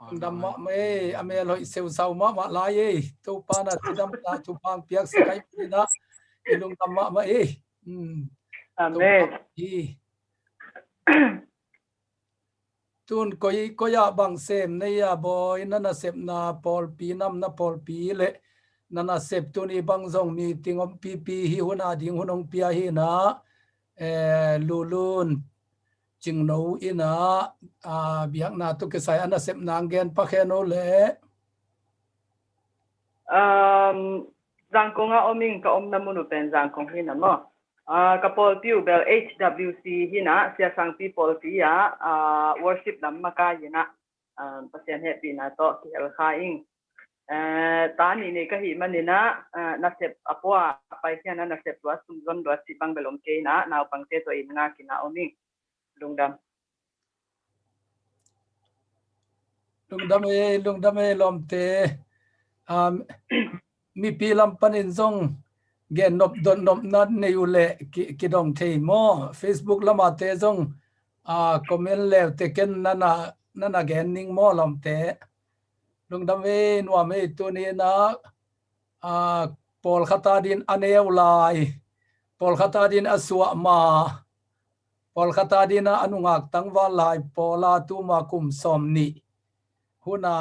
Lungdam mahmah ei, a mel hoih seusau mahmah lai ei. Topa na cidamna thupha ong piak sak ai maninah i lungdam mahmah ei. Amen. Tun koi, koi ah bang sem nei a bawi, na nasepna pawlpi, namna pawlpi le na nasep tuni bang zong meeting om pipi hi, hun a ding hun hong pia hi na, eh, Lulun Cingno ina, ah, biakna tu kisai a nasepna ang gen pak hen o le. Um, Zangkong a om ing, ka omna mun uh pen Zangkong hi na maw. Ah, ka pawlpi uh bel H W C hi na, Sia Sangpi pawlpi ah, ah, worship lam makai hi na. Ah, Pasian hehpihna tawh kihel kha ing. Eh, ta nih nei ka hih maninah, ah, nasep a pua a pai hian a nasep lua sum zon lua cih bang bel om kei na, naupangte tawh in ngak ina om ing. Lungdam. Lungdam ei, lungdam ei lawmte. Um, mipi lam panin zong gen nop dot nopna nei uh leh ki, kidong thei maw? Facebook lamate zong, ah, comment leute ken nana, nana gen ning maw lawmte? Lungdam ei, nuam ei, tuni na, ah, pawlkhat a din a neu lai, pawlkhat a din a suah ma, pawlkhat a din a nungak tangval lai, pawl a tuma kum sawm nih hun a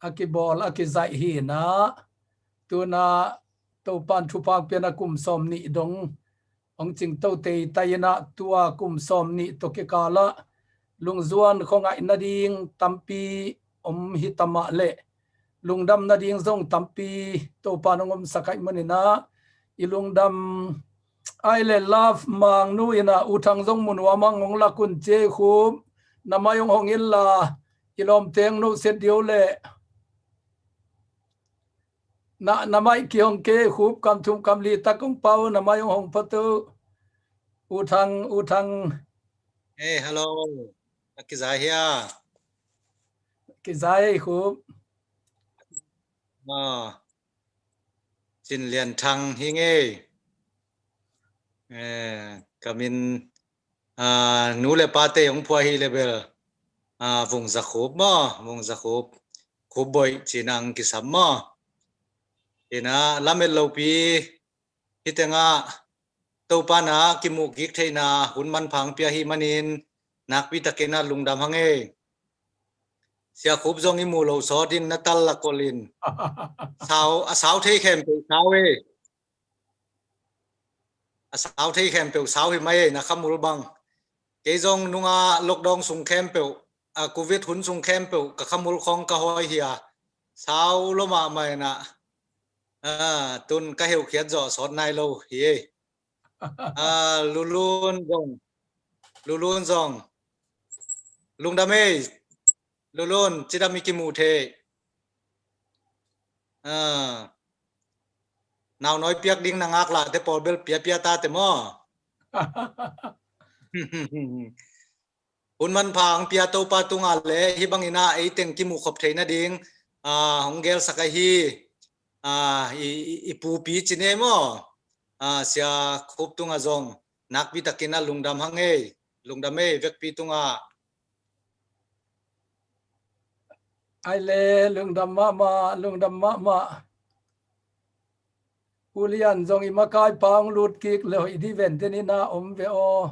a kibawl a kizaih hi na, tuna Topan thupha piana kum sawm nih dong hong cingto tei ta ina, tua kum sawm nih tawh kikala lungzuan khuangaih nading tampi om hi ta mah leh lungdam nading zong tampi Topan hong omsak ai maninah i lungdam ai le love mangnu ina U Thang zong mu nuam ang, hong lak un cia i khup, na mai hong hong in la i lawmte hong nuhsiat dih o leh. Na, na mai kihong kei, khup kam thum kam li tak hong pau, na mai hong hong phot o. U Thang, U Thang. Hey, hello. Na kizai hia? Kiza ei Khup. Ah, Cin Lian Thang hi ngei. Eh, ka min, ah, nu le pate hong phua hi le bel, ah, Vung Za Khup maw, Vung Za Khup, Khup Boih cin ang kisam maw. Ina lamet lopi hi tengah Topa na kimuh kik theihna hun manpha hong pia hi manin nakpi takin a lungdam hang ei. Sia Khup zong i mu lo sawt in na tal la kolh in. Sau, a sau thei khempeuh sau ei. A sau thei khempeuh sau hi mai ei, na khamul bang. Kei zong nunga lockdown sung khempeuh, a Covid hun sung khempeuh ka khamul khong ka hawi hi a. Sau lo mahmah in a. Ah, tun ka heuh khiat zawh sawt nai lo hi ei. Ah, Lulun zong. Lulun zong. Lungdam ei. Lulun, cidam i kimuh thei. Ah. Naunawi piak ding na ngaklah te pawl bel piapia ta te maw. Hun manpha hong pia Topa tungah le hih bangin a ei teng kimuh khop thei nading, ah, hong gelsak ahi, ah, i, i, i pupi cin ei maw. Ah, Sia Khup tungah zong nakpi takin a lungdam hang ei, lungdam ei, vekpi tungah. Ai le, lungdam mahmah, lungdam mahmah. U Lian zong i makaipa hong lut kik le hoih di ven den ina om ve aw.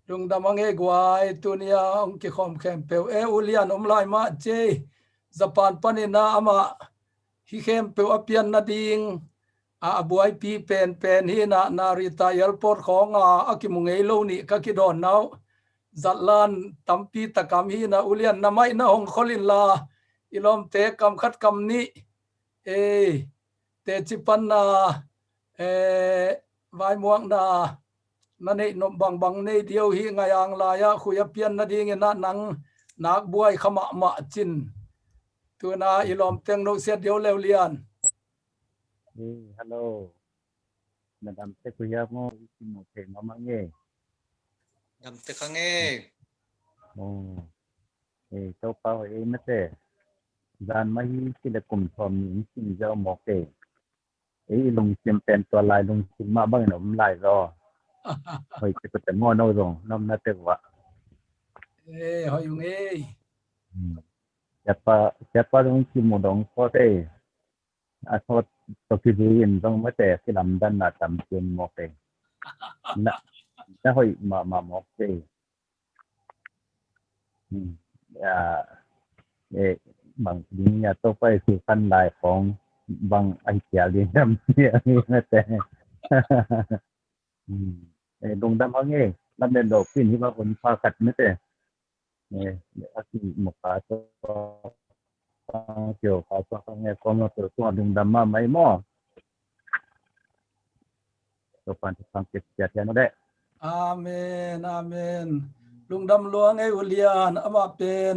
Lungdam a ngei guai, tunia hong kikhawm khempeuh e, U Lian om lai mah cei. Japan panin a amah hih khempeuh a pian nading a, a buaipi penpen hi na, Narita Airport khawng a, a kimu ngei lo nih ka kidawn nau zatlan tampi takam hi na, U Lian na maih na hong khol in la, i lawmte kam khat kam nih ei, teci panna, eh, vaimuakna na neih nop bangbang nei deuh hi. Ngaiang lai-ah khui a pian nadingin ah nang nak buai kha mahmah cin. Tuna i lawm teng no siat deuh leu Lian. Eh, hello. Na dam tek uh hiam maw, i kimu thei mahmah nge. Dam tek a nge. Oh. Eh, Topa hoih ei mate. Zan mah hi ci le kum thawm ni in cin ziau mawk ei. Ei i lungsim pen tua lai lungsim mah bangin om lai zaw. Hoih ci kute maw no zong, na omna tek uh ah. Eh, hoih ung ei. Hmm. Siapa, siapa zong kimu dong sawt ei. A sawt tawh kizui in zong mate kilamdanna tam cian mawk ei. Na, na hoih mahmah mawk ei. Hmm. Ya, eh, bang ding ya Topa i sukhan lai khong bang a hi kial ding dam cian mate. Hmm. Eh, lungdam hang ei, lamen lo pin hi bang hun pha khat mate. Eh, a ki mukha to, kio kha to kha nge kom lo to, to lungdam mahmah ei maw. To pan to pan kit kit ya no de. Amen, amen. Lungdam lua ngei U Lian, amah pen,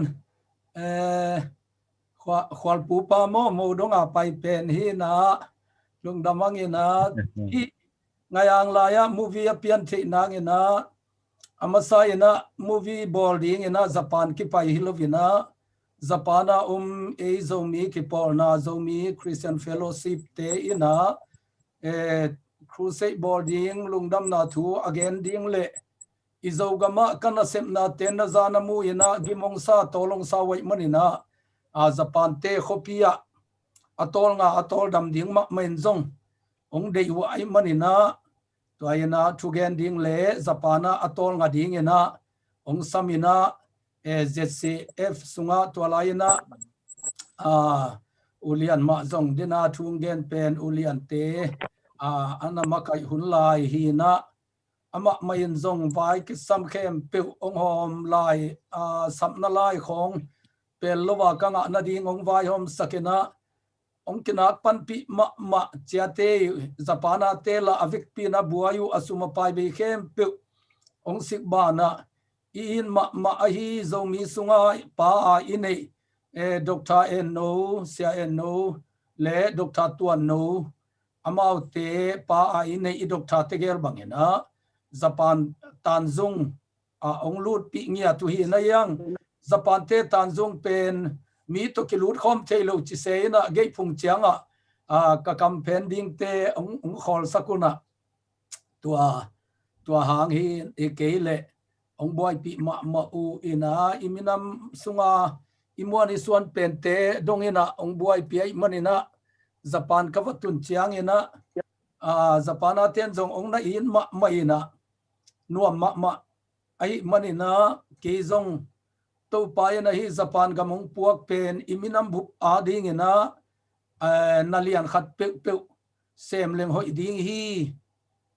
eh, khua-, khualpupa maw, mo donga pai pen hi na, lungdam hang ina, hi Ngaiang lai-ah movie a pian theih nangin ah, a masa in ah movie bawl dingin ah Japan kipai hi lo in ah, Japan ah um ei Zomi kipawlna, Zomi Christian Fellowship te in ah, eh, crusade bawl ding, lungdamna thu a gen ding le i Zogam ah ka nasepnate na za na mu in ah gim hong sa, tawl hong sa uh ahih manin ah, a Japan te khuapi ah a tawlnga a tawldam ding mahmah in zong hong deih uh ahih manin ah, tua in ah thugen ding le Japan ah a tawlnga dingin ah hong sam in ah, eh, Z C F sungah tua lai in ah, ah, U Lian mah zong dina thu hong gen pen U Lian te, ah, a na makaih hun lai hi in ah, amah mah in zong vai kisam khempeuh hong hawm lai, ah, sapna lai khawng pel lo a ka ngah nading hong vaihawmsak in ah, hong kinak panpih mahmah ciate, Japan ah te lah a vekpi in a buai uh a sum a pai bei khempeuh hong sik ban ah, i it mahmah ahi Zomi sungah pa a i neih, eh, Doctor En No, Sia En No le Doctor Tuan No, amaute pa a i neih i Doctor tegel bangin ah Japan Tanzung ah hong lutpih ngiat uh hi na iang, Japan te tanzung pen mi tawh kilut khawm thei lo ci se in ah, gate phung ciang ah, a, ka kam phen dingte hong, hong khawlsak un ah, tua, tua hang hi, hi kei leh hong buaipih mahmah uh in ah, i minam sung a i muan i suan pente dong in ah hong buaipih ahih manin ah, Japan ka va tun ciangin ah, a, Japan a ten zong hong na it mahmah in ah, nuam mahmah ahih manin ah, kei zong Topa in ah hih Japan gam hong puak pen i minam bup a dingin ah, eh, na lian khat peuhpeuh sem leng hoih ding hi.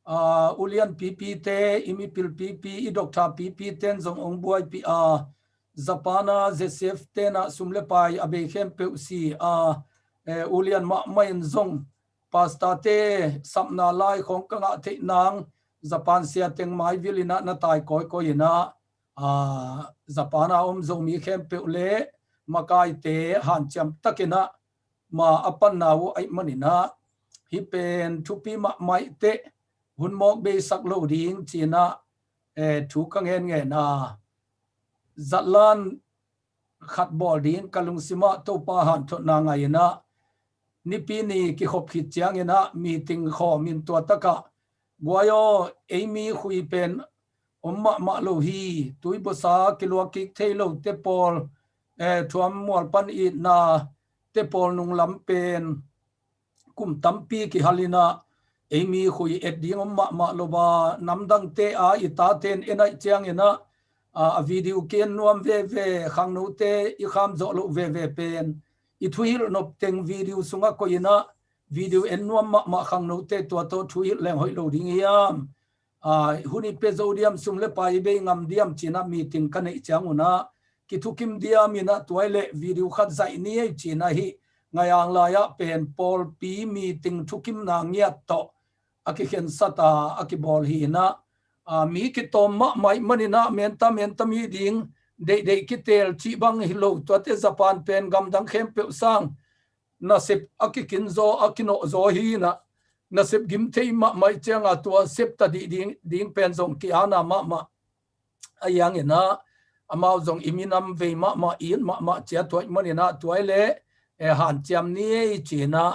A, ulian pipi te, i mipil pipi, i doctor pipi ten zong hong buaipih a, Japan a Z C F ten ah sum le pai a bei khempeuh si a, eh, ulian mahmah in zong pastor te sapna lai khawng ka ngah theih nang, Japan sia teng mai vil in ah na tai kawikawi in ah, a, Japan a om Zomi khempeuh le makaite hanciam takin ah, ma a panna uh ahih manin ah, hih pen thupi mahmah teh, hun mawk beisak lo ding ci-in ah, eh, thu ka ngen ngen a, zatlan khat bawl ding ka lungsim ah Topa hanthotna ngai in ah, Nipi ni kikhop khit ciangin ah meeting khawm in tua tak ah, guai aw, ei mi khui pen om mahmah lo hi, tuibusa kiluak kik thei lo te pawl, eh, thuam mual pan itna te pawl nunglam pen kum tampi kihal in ah, ei mi khui et ding om mahmah lo a, namdangte a i taten en ahih ciangin ah, a, a video ki en nuam veve, khangnote i kham zawh loh veve pen i thuhilh nop teng video sungah koih in ah, video en nuam mahmah khangnote tua tawh thuhilh leng hoih lo ding hiam? A, hun i pia zo diam, sum le pai i bei ngam diam ci-in ah meeting ka neih ciang un ah, kithukim diam in ah, tua leh video khat zaih ni ei ci-in ah, hih Ngaiang lai ah pen pawlpi meeting thukimna ngiat tawh a kikhensat a, a kibawl hi in ah, a, mi kitawm mahmah ahih manin ah, menta menta mi ding, deihdeih kitel cih bang hi lo, tuate Japan pen gamdang khempeuh sang nasep a kikinzaw, a kinawhzaw hi in ah, nasep gim thei mahmah ahih ciang a, tua sep ta dih ding, ding pen zong ki-ana mahmah. Ahi hangin ah, amau zong i minam vei mahmah, it mahmah ciat tuah ahih manin ah, tua leh, eh, hanciam ni ei ci-in ah,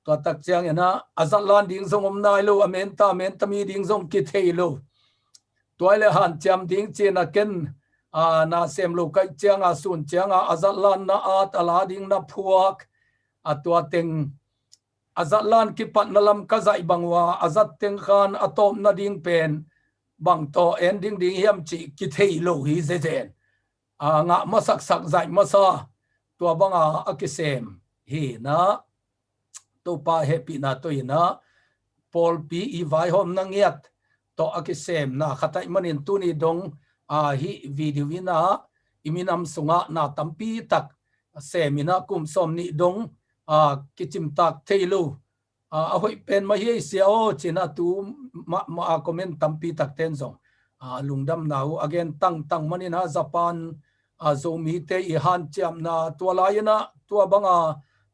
tua tak ciangin ah, a zatlan ding zong om nai lo, a menta menta mi ding zong kithei lo. Tua leh hanciam ding ci-in ah ken, a, na sem lo ka hih ciang a, sun ciang a, a zatlan na at, a la ding na phuak, a, tua teng, a zatlan kipatna lam ka zaih bang uh a, a zat teng khan a tawpna ding pen bang tawh en ding ding hiam cih kithei lo hi zezen. A, ngah masaksak, zaih masa, tua bang a, a kisem hi in ah, Topa hehpihna tawh in ah, pawlpi i vaihawmna ngiat tawh a kisemna khat ahih manin tuni dong, a, hih video in ah, i minam sungah na tampi tak sem in ah, kum sawm nih dong, a, kicimtak thei lo, a, a hoih pen mah hi ei sia aw ci-in ah, tu mah, mah a comment tampi takten zong, a, lungdamna uh a gen tangtang manin ah, Japan, a, Zomite i hanciamna, tua lai in ah, tua bang a,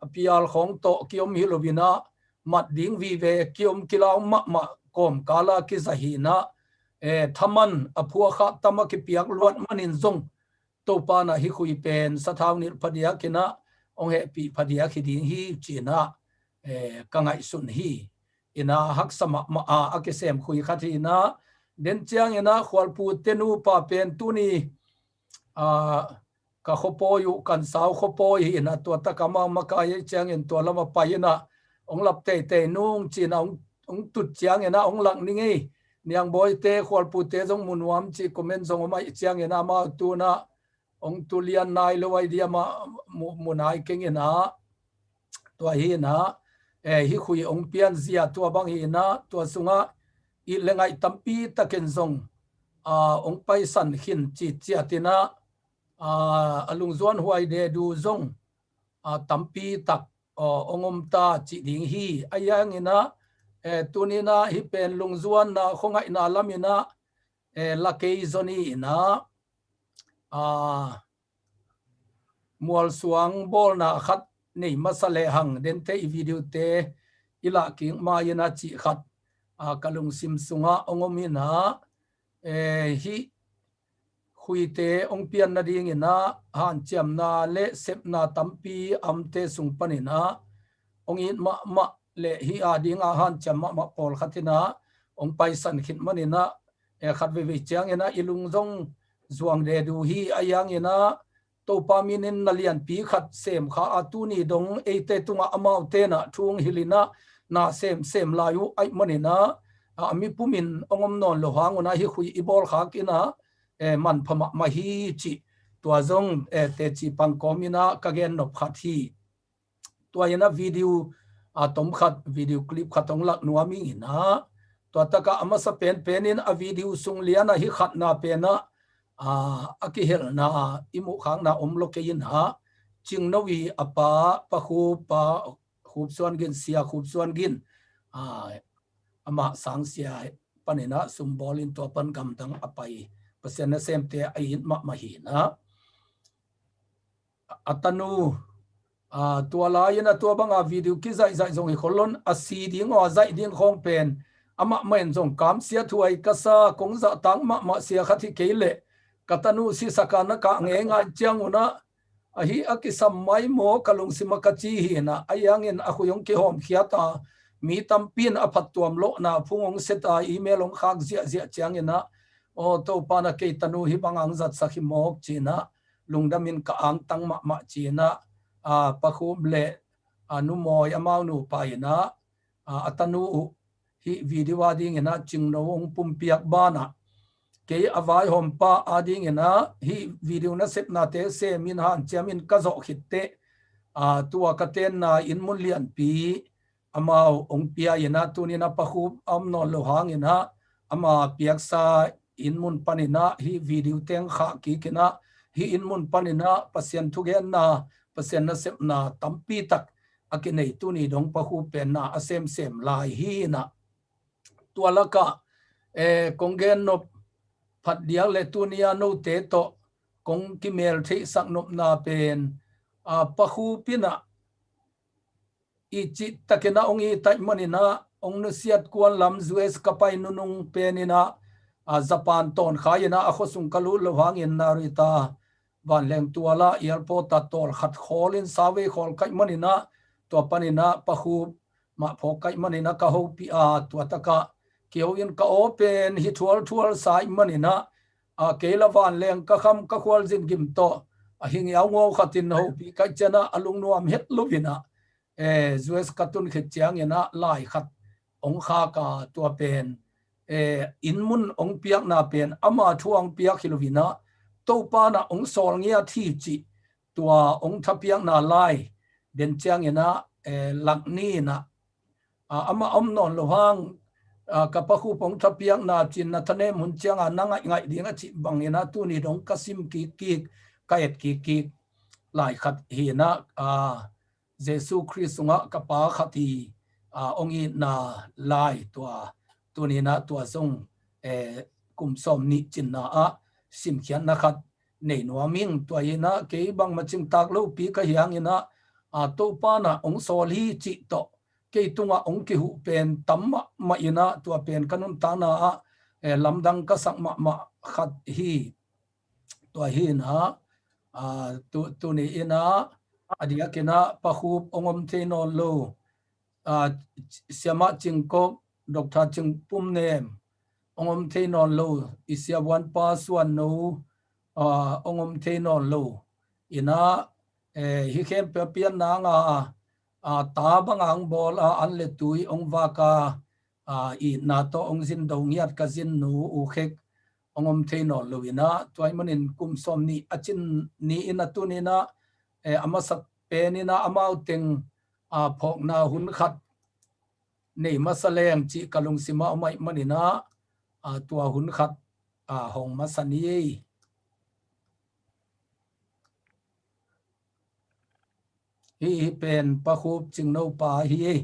a pial khawng tawh kiom hi lo in ah, mat ding vive kiom kilau mahmah kawmkal a kizaih hi in ah, eh, thaman a phuakha tam a kipiak luat manin zong, Topa in ah hih khui pen sathau nilh phadiak in ah, hong hehpih phadiak hi ding hi ci-in ah, eh, ka ngaihsun hi. In ah haksa mahmah a, a kisem khui khat hi in ah, den ciangin ah khualpute nupa pen tuni, a, ka khuapawi uh, Kansau khuapawi hi in ah, tua tak a amau makai ahih ciangin tua lam a pai in ah, hong lap teitei nung ci-in ah, hong, hong tut ciangin ah, hong lak ning ei, Niangbawite, khualpute zong mu nuam cih comment zong om ahih ciangin ah, amau tu in ah hong tu lian nai lo ahi diam a, mu, mu nai keng in ah, tua hi in ah, eh, hih khui hong pianzia tua bang hi in ah, tua sungah it le ngaih tampi takin zong, a, hong paisan khin citciat in ah, a, a lungzuan huai dedu zong, a, tampi tak, a, hong om ta cih ding hi. Ahi hangin ah, eh, tuni in ah hih pen lungzuanna khuangaihna lam in ah, eh, la kei zaw ni in ah, a, mualsuang bawlna khat nei masa lehang, dente i video te i lah kik ma in ah cih khat, a, ka lungsim sungah hong om in ah, eh, hih khuite hong pian nadingin ah hanciamna le sepna tampi a omte sung panin ah hong it mahmah le hih a dinga hanciam mahmah pawlkhat in ah hong paisan khit manin ah, eh, khat veivei ciangin ah i lung zong zuang ded uh hi. Ahi hangin ah Topa min in na lianpi khat sem kha a, tuni dong eite tungah amaute in ah thu hong hilh in ah na semsem lai uh ahih manin ah, a, a mipum in hong om nawn lo hang un ah hih khui i bawl khak in ah, eh, manpha mahmah hi cih tua zong, eh, teci pangkawm in ah ka gen nop khat hi. Tua in ah video, a, tom khat, video clip khat hong lak nuam ing in ah, tua takah a masa penpen in a video sung lian ah hih khatna pen ah, a, a kihelhna, i muhkhakna om lo kei in ah, Cingno i a pa, Pa Khup, Pa Khup Suan Gin, Sia Khup Suan Gin, a, amah sang sia panin ah sumbawl in tua pan gamdang a pai Pasian nasemte a it mahmah hi in ah, a tanu, a, tua lai in ah tua banga video kizaihzaih zong hi khol lo in, a si ding aw a zaih ding khawng pen amah mah in zong kamsiat huai ka sa, kong zahtak mahmah sia khat hi kei leh ka tanu sisak a na kah ngeingai ciang un ah, ahi a kisam mai maw, ka lungsim ah ka ci hi in ah. Ahi hangin a khui hong kihawmkhiat a, mi tampi in a phattuam lawhna phung hong set a, email hong khak ziahziah ciangin ah, aw Topa in ah kei tanu hih bang hong zatsak hi mawk ci in ah, lungdam in ka angtang mahmah ci in ah, a, Pa Khup le, a, Nu Mawi amau nupa in ah, a, a tanu uh hih video a dingin ah Cingno hong pumpiak banah, kei a vaihawmpa a dingin ah hih video nasepnate sem in hanciam in ka zawh khit teh, a, tua ka tenna inn mun lianpi amau hong pia in ah, tuni in ah Pa Khup a om nawn lo hangin ah ama piaksa inn mun panin ah hih video teng khah kik in ah, hih inn mun panin ah Pasian thugenna, Pasian nasepna tampi tak a kinei, tuni dong Pa Khup pen na a semsem lai hi in ah. Tua lakah, eh, kong gen nop phat diak le tuni a note tawh kong kimeltheihsak nopna pen, a, Pa Khup in ah i cihtakin ah hong it ahih manin ah hong nusiat kuan lam U S ka pai nunung pen in ah, a, Japan tawn khai in ah a khuasung ka lut lo hangin Narita vanleng tual ah airport ah tawl khat khawl in, sawtvei khawl ka hih manin ah, tua panin ah Pa Khup mah phawk ka hih manin ah ka hopih a, tua takah kiho in ka aw pen hi thualthual sa ahih manin ah, a, kei la vanleng ka kham ka khualzin gim tawh a hi ngiaungiau khat in hopih ka hih ciangin ah a lungnuam het lo in ah, eh, U S ka tun khit ciangin ah lai khat hong khak a, tua pen, eh, inn mun hong piakna pen ama thu hong piak hi lo in ah, Topa in ah hong sawl ngiat hi cih tua hong thapiakna lai den ciangin ah, eh, lak ni in ah, a, amah a om nawn lo hang, a, ka Pa Khup hong thapiakna ci-in Nathanem hun ciang a na ngaihngaih ding a cih bangin ah tuni dong ka sim kikkik, ka et kikkik lai khat hi in ah, a, Jesu Khrist sungah ka pa khat hi, a, hong itna lai tua, tuni in ah tua zong, eh, kum sawmnih cinna ah simkhiatna khat nei nuam ing. Tua hi in ah kei bangmah cingtak lopi ka hih hangin ah, a, Topa in ah hong sawl hi cih tawh kei tungah hong kihuh pen tam mahmah in ah, tua pen ka nuntakna ah, eh, lamdang ka sak mahmah khat hi. Tua hi in ah, a, tu, tuni in ah a diakin ah Pa Khup hong om thei nawn lo, a, Siamah Cing Kok, Doctor Cing Pum Nem hong om thei nawn lo, i siavuanpa Suan No, a, hong om thei nawn lo in ah, eh, hih khempeuh a pian nang a, a, ta bang a hong bawl a, an le tui hong vak a, a, itna tawh hong zin do ngiat ka zin nu U Khek hong om thei nawn lo in ah, tua ahih manin kum sawmnih a cin ni in ah tuni in ah, eh, a masa pen in ah amau teng, a, phawkna hun khat nei masa leng cih ka lungsim ah om ahih manin ah, a, tua hun khat, a, hawng masa ni ei. Hih, hih pen Pa Khup Cing No pa hi ei.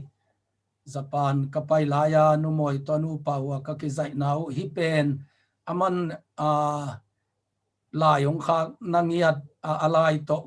Japan ka pai lai a Nu Mawi tawh a nupa uh a ka kizaihna uh. Hih pen aman, a, lai hong khakna ngiat, a, a lai tawh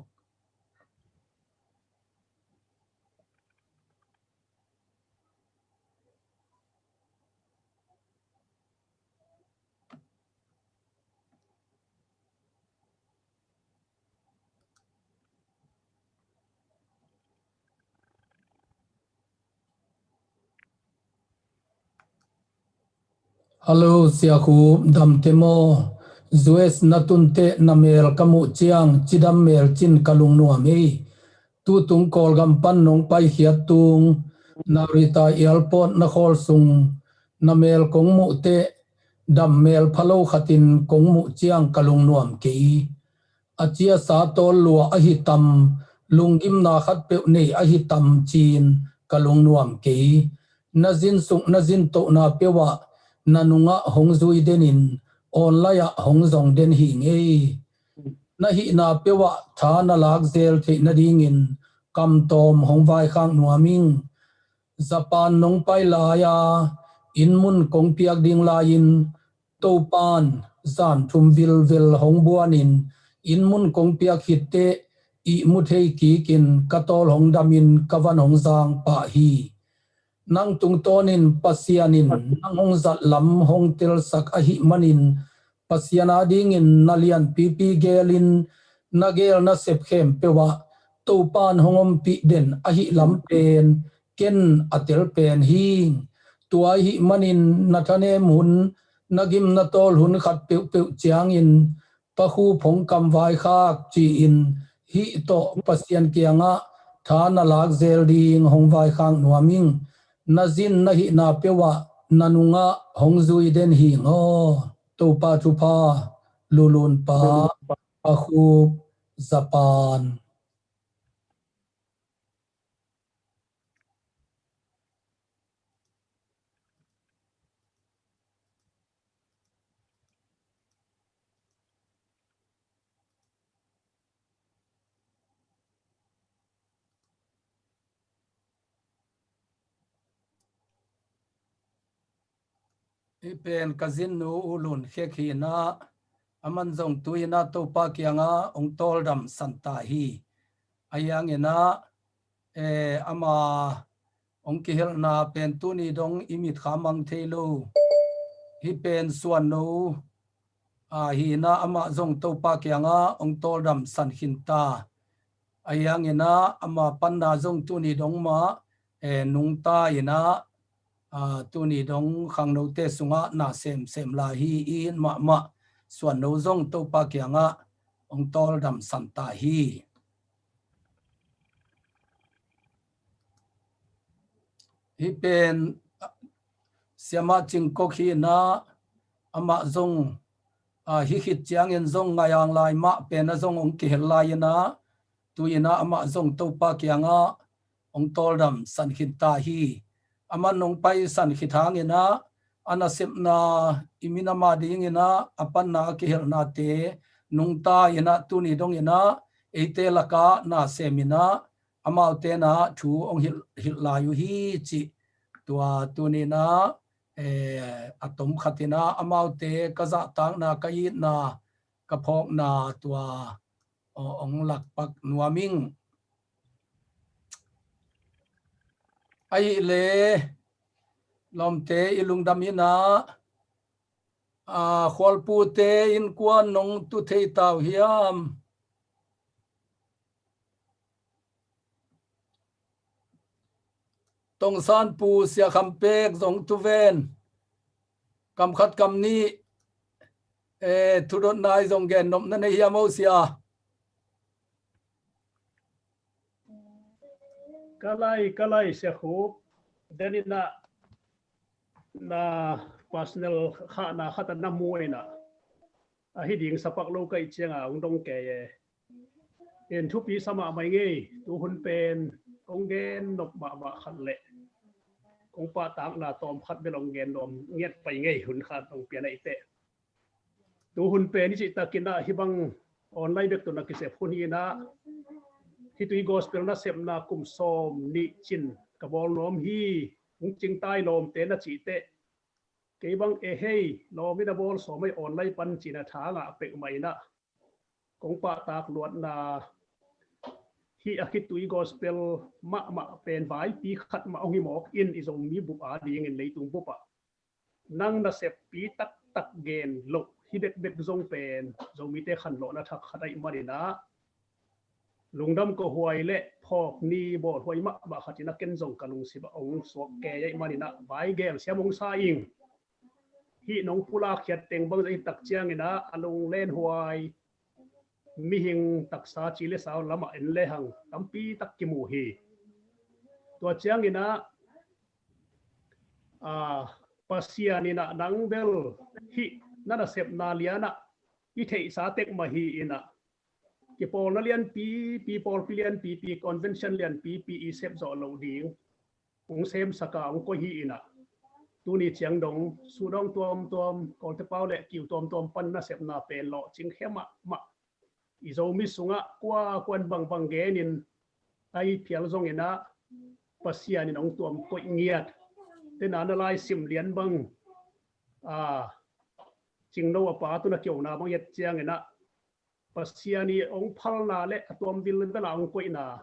Hello, Sia Khup, dam te maw? U S na tun teh na mel ka muh ciang cidam mel cin ka lungnuam ei. Tutung Kawlgam pan nong paikhiat tung Narita Airport na khawl sung na mel kong muh teh dam mel phalo khatin kong muh ciang ka lungnuam kei. A ciasa tawl lua ahi tam, lunggimna khatpeuh nei ahi tam ci-in ka lungnuam kei. Na zinsuk na zintohna peuhah na nungah hong zui denin online-ah hong zong den hi ngei. Na hihna peuhah tha na lak zel theih nadingin kamtawm hong vaikhak nuam ing. Japan nong pai lai-a inn mun kong piak ding lai-in Topan zan thum vilvel hong buanin inn mun kong piak khit teh ihmu thei kikin ka tawl hong damin ka van hong zang pah hi. Nang tungtawnin Pasian in nang hong zat lam hong telsak ahih manin Pasian adingin na lianpipi gelin na gel na sep khempeuh ah Topan hong ompih den ahih lam pen ken a tel pen hi. Tua ahih manin na thanem hun, na gim na tawl hun khat peuhpeuh ciangin Pa Khup hong kam vaikhak ci-in hih tawh Pasian kiangah tha na lak zel ding hong vaikhak nuam ing. Na zin na hihna peuhah na nungah hong zui den hi ngaw. Topa thupha, Lulun pa, Pa Khup, Japan. Hih pen ka zinnu U Lun Khek hi inah, aman zong tu inah Topa kiangah hong tawldam san ta hi. Ahi hanginah, eh, ama hong kihelhna pen tuni dong i mitkha mang thei lo. Hih pen Suanno, ah, hi inah amah zong Topa kiangah hong tawldam san khin ta. Ahi hanginah ama panna zong tuni dong mah, eh, nungta inah, ah, tuni dong khangnote sungah na semsem lai hi. I it mahmah Suanno zong Topa kiangah hong tawldam san ta hi. Hih pen, ah, Siamah Cingkok hi inah amah zong, ah, hih khit ciangin zong ngai ang lai mah pen a zong hong kihel lai inah tu inah amah zong Topa kiangah hong tawldam san khin ta hi. Aman hong pai san khit hanginah a nasepna i minam adinginah a panna a kihelhnate nungta inah tuni dong inah eite lakah na sem inah amaute na thu hong hilh, hilh lai uh hi cih tua tuni inah, eh, a tom khat inah amaute ka zahtakna, ka itna, ka phawkna tua hong lakpak nuam ing. Ahih leh lawmte i lungdam inah, ah, khualpute innkuan nong tu thei ta uh hiam? Tongsan pu Sia Kham Pek zong tu ven. Kam khat kam nih, eh, thudotna i zong gen nopna nei hiam o Sia? Ka lai, ka lai Sia Khup. Den inah na personal khahna khat a na mu inah a hi ding sapak lo ka ih cianga hong dong kei e. En thupi sa mahmah ing ei, tu hun pen kong gen nop mahmah khat leh kong pahtakna tawm khat bel hong gen nuam ngiat pai ing ei, hun khat hong pian ahih teh. Tu hun pen i cihtakin ah hih bang online bek tawh na kisep hun hi inah, hih tui gospel nasepna kum sawm nih cin ka bawl nuam hi, hong cingtai lawmte na cih teh kei bang e hei, lawm in a bawl sawm ei online pan cin a tha ngah peuhmah inah kong pahtak luatna hih a khitui gospel mahmah pen vaipi khat mah hong hi mawk in, i Zomi bup adingin leitung bupah nang naseppi taktak gen loh hih bekbek zong pen Zomite khanlawhna thak khat ahih maninah lungdam kawhuai le phawk ni bawlhuai mahmah khatin a ken zong ka lungsim ah hong suak kei ahih maninah vai gel siam hong sa ing. hih nong pulak khiat teng bang zong i tak ciangin ah a lunglenhuai mihing taksa ci le sau lamah en lehang tampi tak kimu hi. Tua ciangin ah, a, Pasian in ah nang bel hih na nasepna lian ah i theihsa tek mah hi in ah, kipawlna lianpipi, pawlpi lianpipi, convention lianpipi i sep zawh loh ding hong semsak a hong koih hi in ah, tuni ciang dong sudawng tuamtuam, Kawlte pau le kiu tuamtuam pan nasepna pen lawhcing khia mahmah. I Zomi sungah kua kuan bangbang genin a i phial zongin ah Pasian in hong tuam koih ngiat. Tena na laisim lian bang, a, Cingno a pa tun a kiona bang i et ciangin ah Pasian i hong phalna le a tuam vilvel a hong koihna,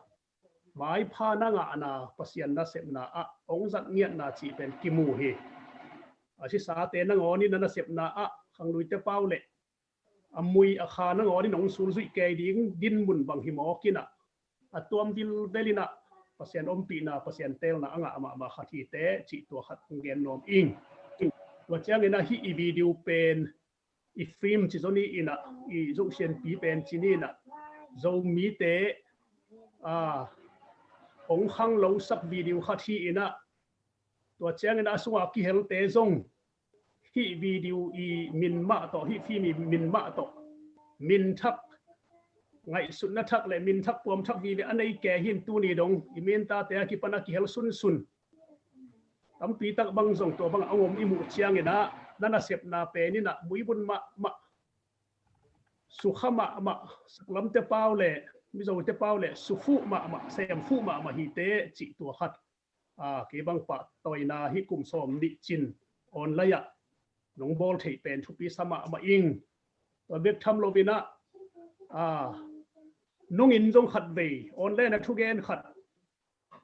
maipha na ngahna, Pasian nasepna ah hong zat ngiatna cih pen kimu hi. A sisate nangawnin na nasepna ah khangluite pau le a mui a kha nangawnin hong sulzuih kei ding dinmun bang hi mawk in ah, a tuam vilvel in ah Pasian ompihna, Pasian teelna a ngah mahmah khat hi teh cih tua khat hong gen nuam ing. Tua ciangin ah hih i video pen i film ci zaw ni in ah, i zohsianpi pen ci ni in ah, Zomite, a, hong khanglosak video khat hi in ah, tua ciangin a sungah kihelte zong hih video i min mah tawh, hih film i min mah tawh min thak, ngaihsutna thak le min thak puam thak vive a nei kei hi in, tuni dong i mintate a kipan a kihel sunsun tampi tak bang zong tua bang a hong om i muh ciangin ah na nasepna pen in ah muibun mahmah, sukha mahmah, saklamte pau le Mizote pau le sufuh mahmah, semfuh mahmah hi teh cih tua khat, a, kei bang pahtawina hih kum sawm nih cin online ah nong bawl theih pen thupi sa mahmah ing. Tua bek tham lo in ah, a, nungin zong khat vei online a thugen khat,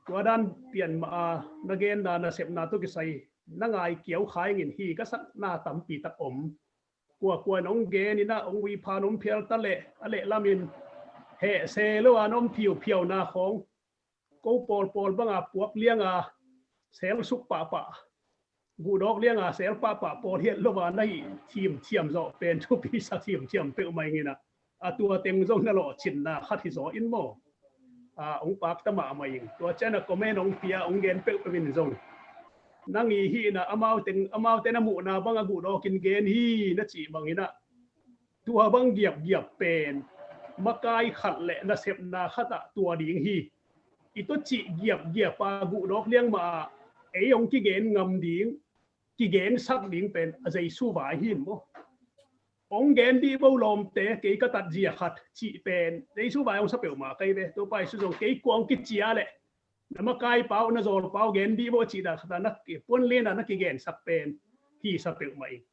tua dan pian mah a na genna nasepna tawh kisai na ngai kiau kha ing in, hi ka sakna tampi tak om. Kuakua in hong gen in ah hong uiphan hong phial ta leh a lehlamin heh se lo a na om phiuphiauna khawng, ko pawlpawl banga puak lianga sel suk pahpah, guhdawk lianga sel pahpah pawl hiat lo a na hih thimthiam zawh pen thupi sa thimthiam peuhmah ing in ah, a tua teng zong na lawhcinna khat hi zaw in maw? A, hong pakta mahmah ing. Tua ciang a comment hong pia hong gen peuhpeuh in zong, nang i hihna amau teng, amaute na muhna bang a guhdawkin gen hi na cih bangin ah, tua bang giapgiap pen makai khat le nasepna khat ah tua ding hi. I tua cih giapgiap a guhdawk liang mah ah ei hong kigen ngam ding, kigensak ding pen a Jesu vai hi in maw? Hong gen dih bo lawmte, kei ka tat zia khat cih pen Jesu vai hong sa peuhmah kei ve. Topa Jesu zong kei kua hong kici a leh na makai pau, na zawl pau gen dih bo cih dan khat a na ki, puan lian a na kigensak pen hi sa peuhmah ing.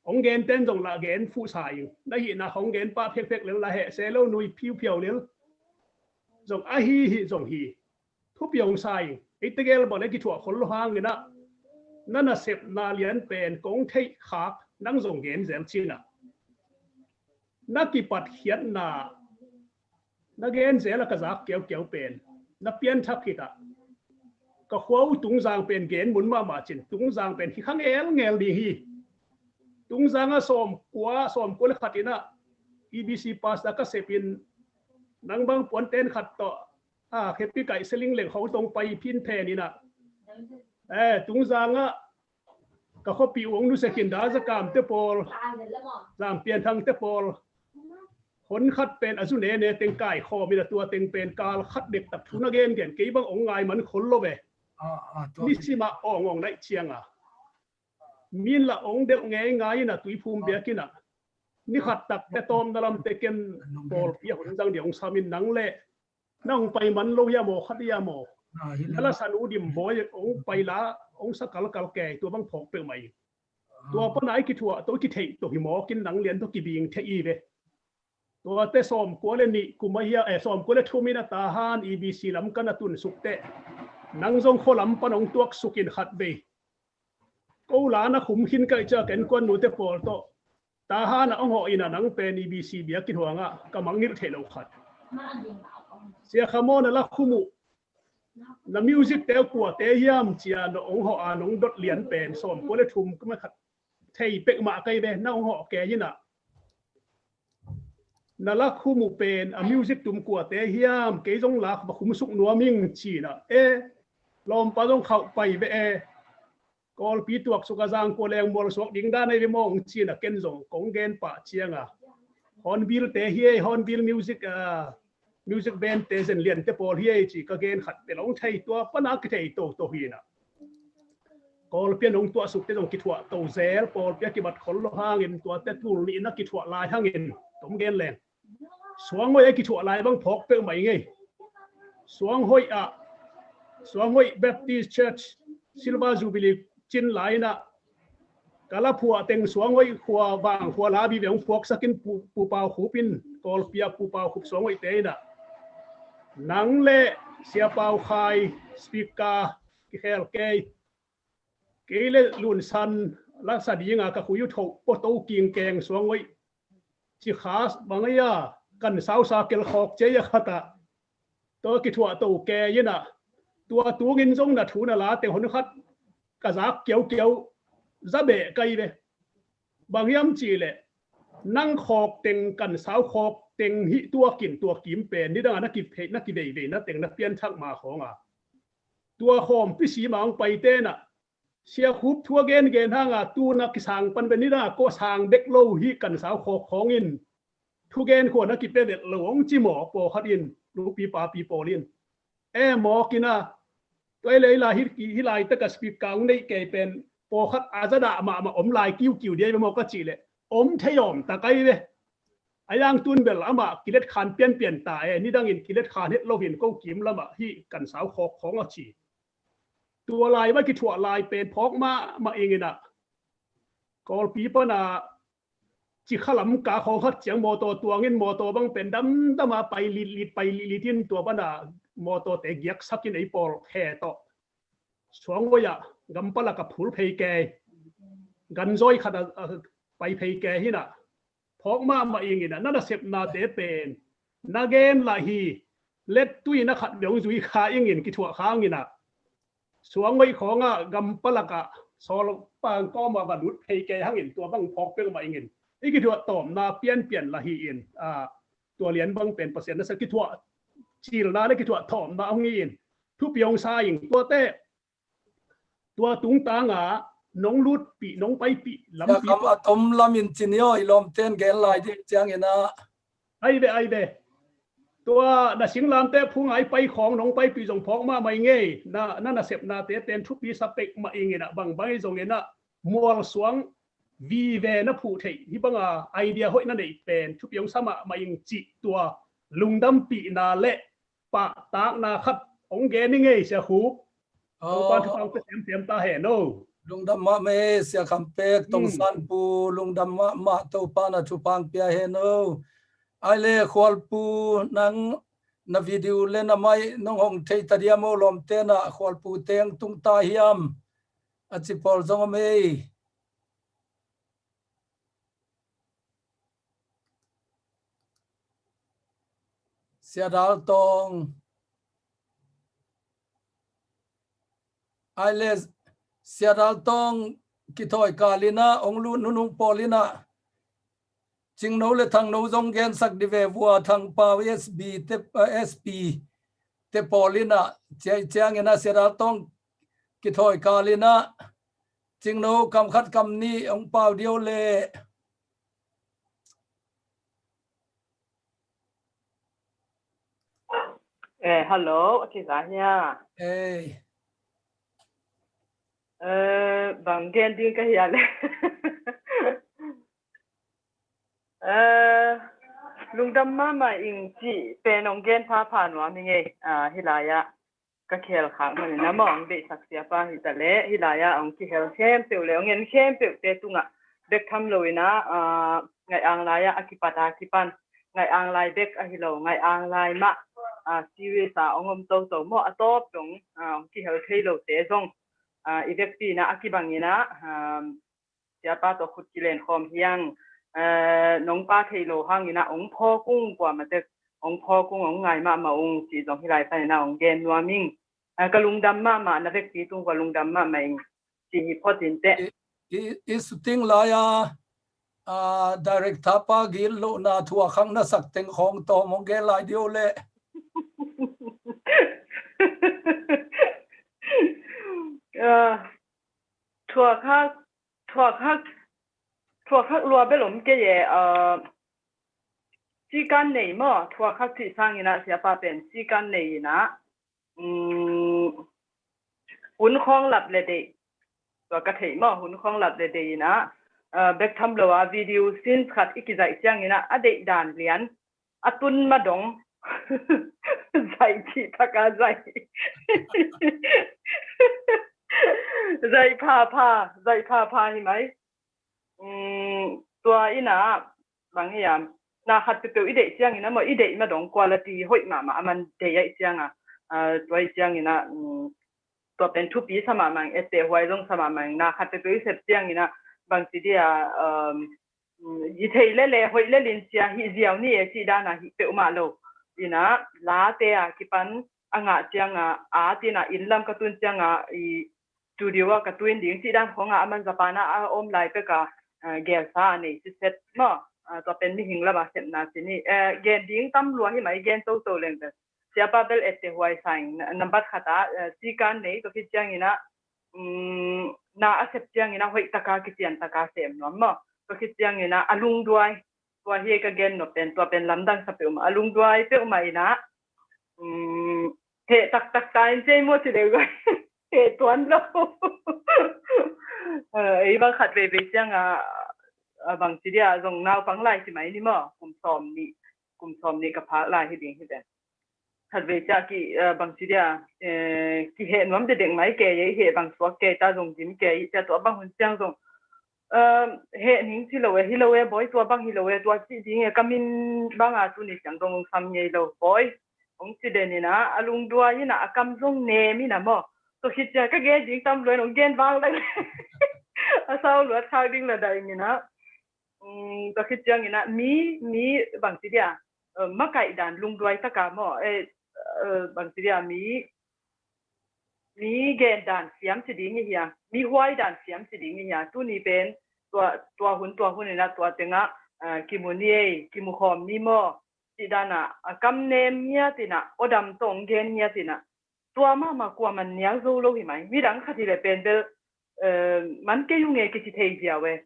Hong gen ten zong lah gen fuhsa ing. Na hihna hong gen pah phekphek lel lah heh se lo, nui phiuphiau lel zong ahi hi zong hi. Thupi hong sa ing. Ei tegel bang le kithuah khol lo hangin ah na nasepna lian pen kong theih khak nang zong gen zel cin ah, na kipat khiatna na gen zel a ka zak kiaukiau pen na pianthak khit ah, ka khua uh Tungzang pen gen mun mahmah cin, Tungzang pen hi kha ngelngel ding hi. Tungzang ah sawmkua, sawmkua le khat in ah E B C pastor ka sep in, nang bang puanten khat tawh a khepi kaih seling leng ho tong pai phin phen in ah, eh, Tungzang ah ka khuapi uh hong nusia khin da, Za Kamte pawl, Zang Pian Thangte pawl, hon khat pen a zu nene teng kaikhawm in a tua teng pen kal khat dektak thu na gengen, kei bang hong ngai man khol lo ve. Ah, ah, tua nisim ah awng awng naih ciang a, min lah hong delh ngeingai in a Tuiphum biakinn ah ni khat takte tawmna lamte ken pawlpi a hun zang ding hong sam in, nang leh na hong pai man lo hiam aw, khat hiam aw. Ah, hi na leh. Lasa nu Dim Bawi hong pai la, hong sa kalkal kei, tua bang phawk peuhmah hi. Ah. Tua pana i kithuah tawh i kitheih tawh hi mawk in, nang lian tawh kibing thei hi ve. Tuate sawmkua le nih kum ahi a, eh, sawmkua le thum in a Tahan E B C lam ka na tunsuk teh, nang zong khua lam pan hong tuaksuk in khat vei. Ko la na khum khin kaih ciah ken kuan nute pawl tawh Tahan ah hong hawh in a, nang pen E B C biakinn huang ah ka mangngilh theih loh khat. Sia Kha Maw na la khum uh, na music te uh kuate hiam cia na hong hawh a, nong dot lian pen sawmkua le thum kum a khat thei pek mah kei ve, na hong hawh kei inah. Na lak khum uh pen a music tum kuate hiam, kei zong lak va khum suk nuam ing ci inah. E, lawmpa zong khauh pai ve e. Kawlpi tuaksuk a zang kua leng mual suak ding dan ei ve mawng ci inah ken zong kong gen pah cianga. Hornbill te hi ei, Hornbill music, ah, music band te zen lian te pawl hi ei ci ka gen khat te long thei tua pana kithei to to hi inah. Kawlpi a nong tuahsuk te zong kithuah to zel, pawlpi a kibat khol lo hangin tuate tul nihna kithuah lai hangin tom gen leng. Suanghoih a kithuah lai bang phawk peuhmah i ngei. Suanghoih ah, Suanghoih Baptist Church Silver Jubilee cin lai inah, ka la phuah teng Suanghoih khua vang khua la bi veng phuaksakin Pu, Pu Pau Khup in, Kawlpi a Pu Pau Khup Suanghoih te inah. Nang le Sia Pau Khai speaker kikhel kei. Kei le Lunsan laksa dinga ka khui uh thoh pua to kingkeng Suanghoih. Ci khas bang ei a kan sausa kel khawk cia khatah. Tua kithuah to kei inah. Tua tungin zong na thu na la te hon khat ka zak kiaukiau za beh kai ve. Bang hiam cih leh nang khawk teng kan sau khawk teng hih tuakin tua kim pen nidanga na kiveivei na teng na pianthak ma khawnga. Tua khawmpi si mah hong pai tenah Sia Khup thu a gengen hanga tuna kisang pan ve nidanga kua sang bek lo hi kan sau khawk khawngin. Thugen khua na kipia vet lo hong ci maw pawlkhat in, nupi papi pawl in. E mawk inah. Tua ei le ei lai hi, hi lai taka speaker hong neih kei pen pawlkhat a zadah mahmah om lai kiukiu dia i ve maw ka cih leh om thei awm ta kai ve. A yang tun bel amah kilet khan pianpian ta e, nidangin kilet khan het lo hin ko kim lamah hi kan sau khawk khawng a ci. Tua lai va kithuah lai pen phawk mahmah ing inah. Kawlpi pana cikha lam ka khawng khat ciang mawtaw tuangin mawtaw bang pen damdama pai litlit pai litlit in tua pana mawtawte giaksakin ei pawl khe tawh Suanghoih ah gampalak a phul phei kei. Ganzawi khat a, a pai phei kei hinah. Phawk mahmah ing inah na nasepnate pen na gen lah hi. Lettui na khat ve hong zui kha ingin kithuah kha inginah. Suanghoih khawngah gampalakah sawl pangkawmah va lut phei kei hangin tua bang phawk peuhmah ingin. I kithuah tawmna pianpian lah hi in, ah, tua lian bang pen Pasian na sa kithuah cilna le kithuah tawmna hong hi in. Thupi hong sa ing tuate. Tua tungtanga nong lutpih nong paipih lampi a tom lamin cin hi aw, i lawmten gen lai ding cianginah. Ai ve, ai ve. Tua na singlamteh phunga i pai khawng nong paipih zong phawk mahmah i ngei. Na, na nasepnate pen thupi sa peuhmah inginah bangbang i zonginah mual suang vive na phuh theih hih banga idea hoih na neih pen thupi hong sa mahmah ing cih tua lungdampihna le pahtakna khat hong gen i ngei Sia Khup. Topa thupha pia semsem ta hen o. Lungdam mahmah e Sia Kham Pek, Tongsan Pu, lungdam mahmah, Topa na thupha pia hen o. Ai le Khualpu, nang na video le na mai nong hong thei ta diam o, lawmte na Khualpu teng tung ta hiam? A ci pawl zong om ei. Sia Dal Tawng. Ai le Sia Dal Tawng kithawi kalinah hong lut nunung pawlinah Cingno le Thangno zong gensak di ve, Vua Thangpau S B te, eh, S P te pawlinah ciai cianginah Sia Dal Tawng kithawi kalinah Cingno kam khat kam nih hong pau dio le. Eh, hello, a kiza hia? Eh. Eh, bang gen ding ka hia le. Eh, lungdam mahmah ing cih pen hong gen phapha nuam hi ngei, ah, hih lai-ah. Ka khel khak manin amah hong deihsak siapa hi ta leh, hih lai-ah hong kihel khempeuh le hong en khempeuhte tungah bek tham loinah, ah, Ngaih Ang lai-ah a kipat a kipan Ngaih Ang lai bek ahi lo, Ngaih Ang lai mah, ah, series ah hong om toto maw, a tawp dong, ah, hong kihel thei lote zong, ah, i vekpi inah a kibanginah, ah, siapa tawh khut kilenkhawm hiang, eh, nong pa thei lo hanginah hong phawk ung, kuamatek hong phawk ung, hong ngai mahmah ung cih zong hih lai paninah hong gen nuam ing. Eh, ka lungdam mahmah, na vekpi tung ka lungdam mahmah ing cih hi phot inteh. I, i shooting lai-a, a, director pa gitlohna thuakhak na sak teng khawng tawm hong gen lai dih o leh. A, thuakhak, thuakhak, thuakhak lua bel om kei e, a, cikan nei maw, thuakhak cih sangin ah siapa pen cikan nei in ah, um, hun khawng lap le deih. Tua ka theih maw, hun khawng lap le deih in ah, a, bek tham lo a video scenes khat i kizaih ciangin ah, a deih dan lian, a tun ma dong. Zaih cih taka zaih. Zaih phapha, zaih phapha hi mai. Um, tua in ah, bang hiam, na khat peuhpeuh i deih ciangin ah maw, i deih ma dong quality hoih mahmah a man deih ahih ciangah, a, tua ahih ciangin ah, um, tua pen thupi sa mahmah ing, etteh huai zong sa mahmah ing, na khat peuhpeuh i sep ciangin ah, bang ci dia, um, um, hi thei lele, hoih lelin cia hih ziau ni e cih dana hih peuhmah lo. In ah, late a kipan a ngah cianga, a tina inn lam ka tun cianga, i studio a ka tuin ding cih dan khawng a, a man Japan a a om lai peka, a, gelsa a nei siset maw, a, tua pen mihing lama sepna ci ni, e, gen ding tam lua hi mai, gen toto leng bel. Siapa bel etteh huai sa ing, na, nambat khat a, e, cikan nei, tua khit ciangin ah, um, na a sep ciangin ah hoih taka, kician taka sem nuam maw. Tua khit ciangin ah a lungduai, tua hi ka gen nop pen, tua pen lamdang sa peuhmah, a lungduai peuhmah in ah, um, heh taktak ta in cei maw ci deuh gai. Heh tuan lo. A, ei bang khat veivei cianga, a, bang ci dia zong naupang lai ci mai ni maw, kum sawm nih, kum sawm nih ka phak lai hi ding hi pen. Khat vei ciah ki, eh, bang ci dia, eh, kiheh nuam dedek mai kei, eh, heh bang suak kei ta zong dim kei, cia tua bang hun ciang zong, eh, heh ning ci lo, eh, hi lo, eh, bawi, tua bang hi lo, eh, tua ci ding, eh, ka min banga tuni ciang zong sam ngei lo, bawi. Hong ci den in ah, a lungduai in ah, a kam zong nem in ah maw. Tua khit ciang ka gen ding tam lua in hong gen vang leng. A sau luat khak ding la daih in ah. Um, tua khit ciangin ah, mi, mi bang ci dia, eh, makaih dan lungduai taka maw, eh, eh, bang ci dia, mi, mi gen dan siam ci ding i hia, mi huai dan siam ci ding i hia, tuni pen, tua, tua hun, tua hun in ah, tua tengah, eh, kimu ni ei, kimu khawm ni maw, ci dan ah, a kam nem ngiat in ah, aw dam tawh hong gen ngiat in ah, tua mahmah kuaman nial zo lo hi mai. Midang khat hi le pen bel, eh, man kei ung e kici thei ziau e.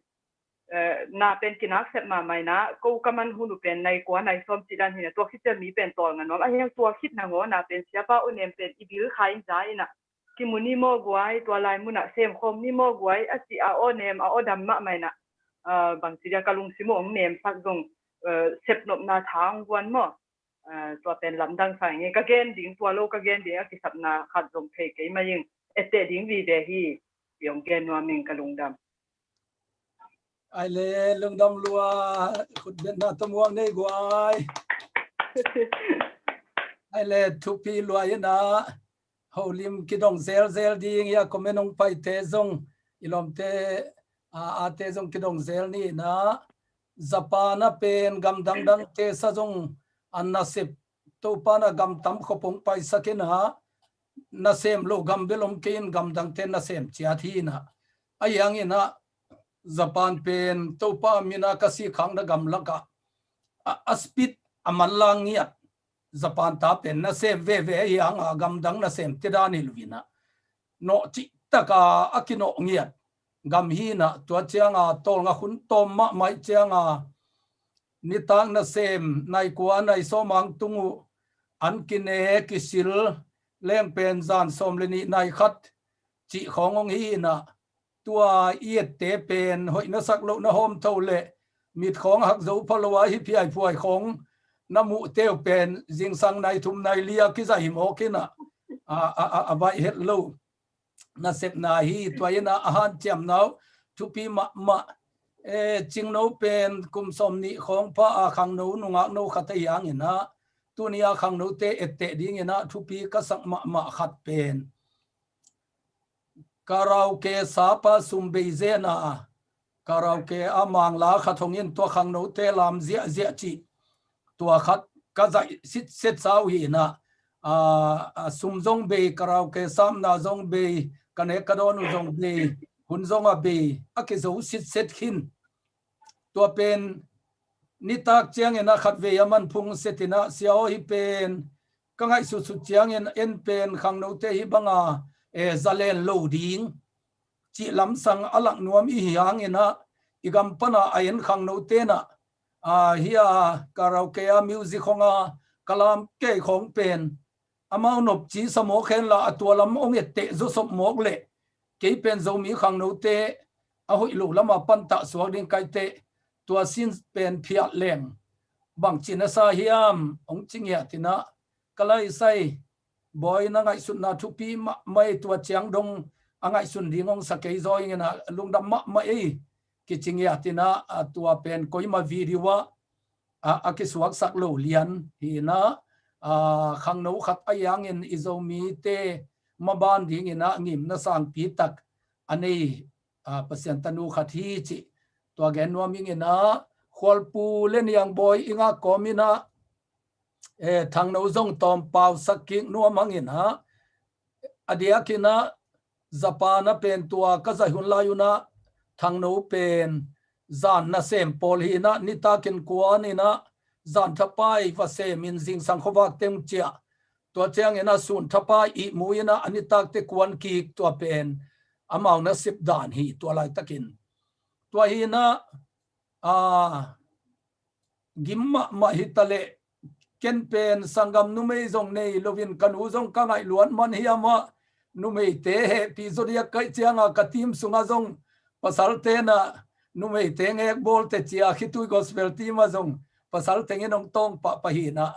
Eh, na pen kinak sep mahmah in ah, ko ka man hun uh pen nai kua nai sawm ci dan hi na, tua khit ciang mi pen tawlnga nuam. A hiang tua khit nangawn na pen siapa aw nem pen i bil kha in za in ah, kimu ni maw guai, tua lai mun ah sem khawm ni maw guai, a ci a aw nem, a aw dam mahmah in ah, eh, bang ci dia ka lungsim uh hong nemsak zong, eh, sepnopna tha hong guan maw. Ah, tua pen lamdang sa ing e, ka gen ding, tua lo ka gen ding, a kisapna khat zong thei kei mai ing, etteh ding vive hi, ci hong gen nuam ing, ka lungdam. Ai le, lungdam lua, khutbetna tawh muang nei guai. Ai le, thupi lua in ah, holim kidong zelzel ding hi a, comment hong paite zong, i lawmte, a, ate zong kidong zel ni in ah, Japan a pen gam dangdangte sa zong a nasep, Topa na gam tam khop hong paisak in ah, nasem lo gam bel om kei in gam dangte nasem ciat hi in ah. A hiang in ah, Japan pen Topa min a ka sih khak na gam lakah, a, a speed a manlang ngiat, Japan ta pen nasem veve a hiang a, gam dang nasem te dan hi lo in ah. Nawh cih taka a kinawh ngiat gam hi in ah, tua cianga tawlnga hun tawm mahmah cianga nitak nasem nai kua nai sawm ang tung uh an kine kisil leng pen zan sawm le nih nai khat cih khawng hong hi in ah, tua i ette pen hoih na sak loh na hawm tho le mit khawng hak zo pha lo a hi phiai phuai khawng na muh teu pen zingsang nai thum nai li a kizaih hi mawk in ah, a, a, a, a vaih het lo nasepna hi. Tua in ah a hanciamna uh thupi mahmah. E, Cingno pen kum sawm nih khawng pha a khangno nungakno khat a hiang in ah, tuni a khangnote etteh ding in ah thupi ka sak mahmah khat pen karaoke sapa sum bei zen a, karaoke a Mangla khat hong in, tua khangnote lam ziahziah cih, tua khat ka zaih sitset sa uh hi in ah, a, a sum zong bei, karaoke sapna zong bei, ka nek ka dawn uh zong bei, hun zong a bei a kizo sitset khin. Tua pen nitak ciangin a khatvei a man phung setin ah, "Sia aw, hih pen ka ngaihsutsut ciangin en pen khangnote hih banga, eh, zalen lo ding," cih lamsang a lak nuam i hi hangin ah, i gam pana a en khangnote nah, ah, hih a karaoke a music khong a ka lam kei khong pen amau nopci sa mawk hen la, a tua lam hong etteh zawsop mawk leh, kei pen Zomi khangnote a hoih lo lama pantah suak ding kaiteh, tua sin pen phiat leng bangci na sa hiam hong ci ngiatin ah, "Ka laisai, Bawi, na ngaihsutna thupi mahmah ei, tua ciang dong a ngaihsun ding hong sa kei zaw ing in ah, lungdam mahmah ei," kici ngiatin ah, a tua pen koima video ah a, a kisuaksak lo lian hi in ah, a, khangno khat a hi hangin i Zomite maban dingin ah ngimna sangpi tak a nei, a, Pasian tanu khat hi cih tua gen nuam ing in ah, Khualpu le Niangbawi i ngak kawm in ah, eh, Thangno zong tawmpau sak kik nuam hang in ah, a diakin ah Japan a pen tua ka zaih hun lai un ah Thangno pen zan nasem pawl hi in ah, nitakin kuan in ah zan thapai va semin zingsang khuavak teng ciah, tua ciangin ah sun thapai ihmu in ah a nitakte kuan kik, tua pen amau nasep dan hi tua laitakin. Tua hi in ah, a, gim mahmah hi ta leh, ken pen sanggam numei zong nei loin ka nu zong ka ngaih luat man hiam ah, numeite hehpih zaw diak kaih cianga ka team sungah zong pasalte nah numeite ngekbawlte cia, khitui gospel team ah zong pasal tengin hong tawng pahpah hi in ah,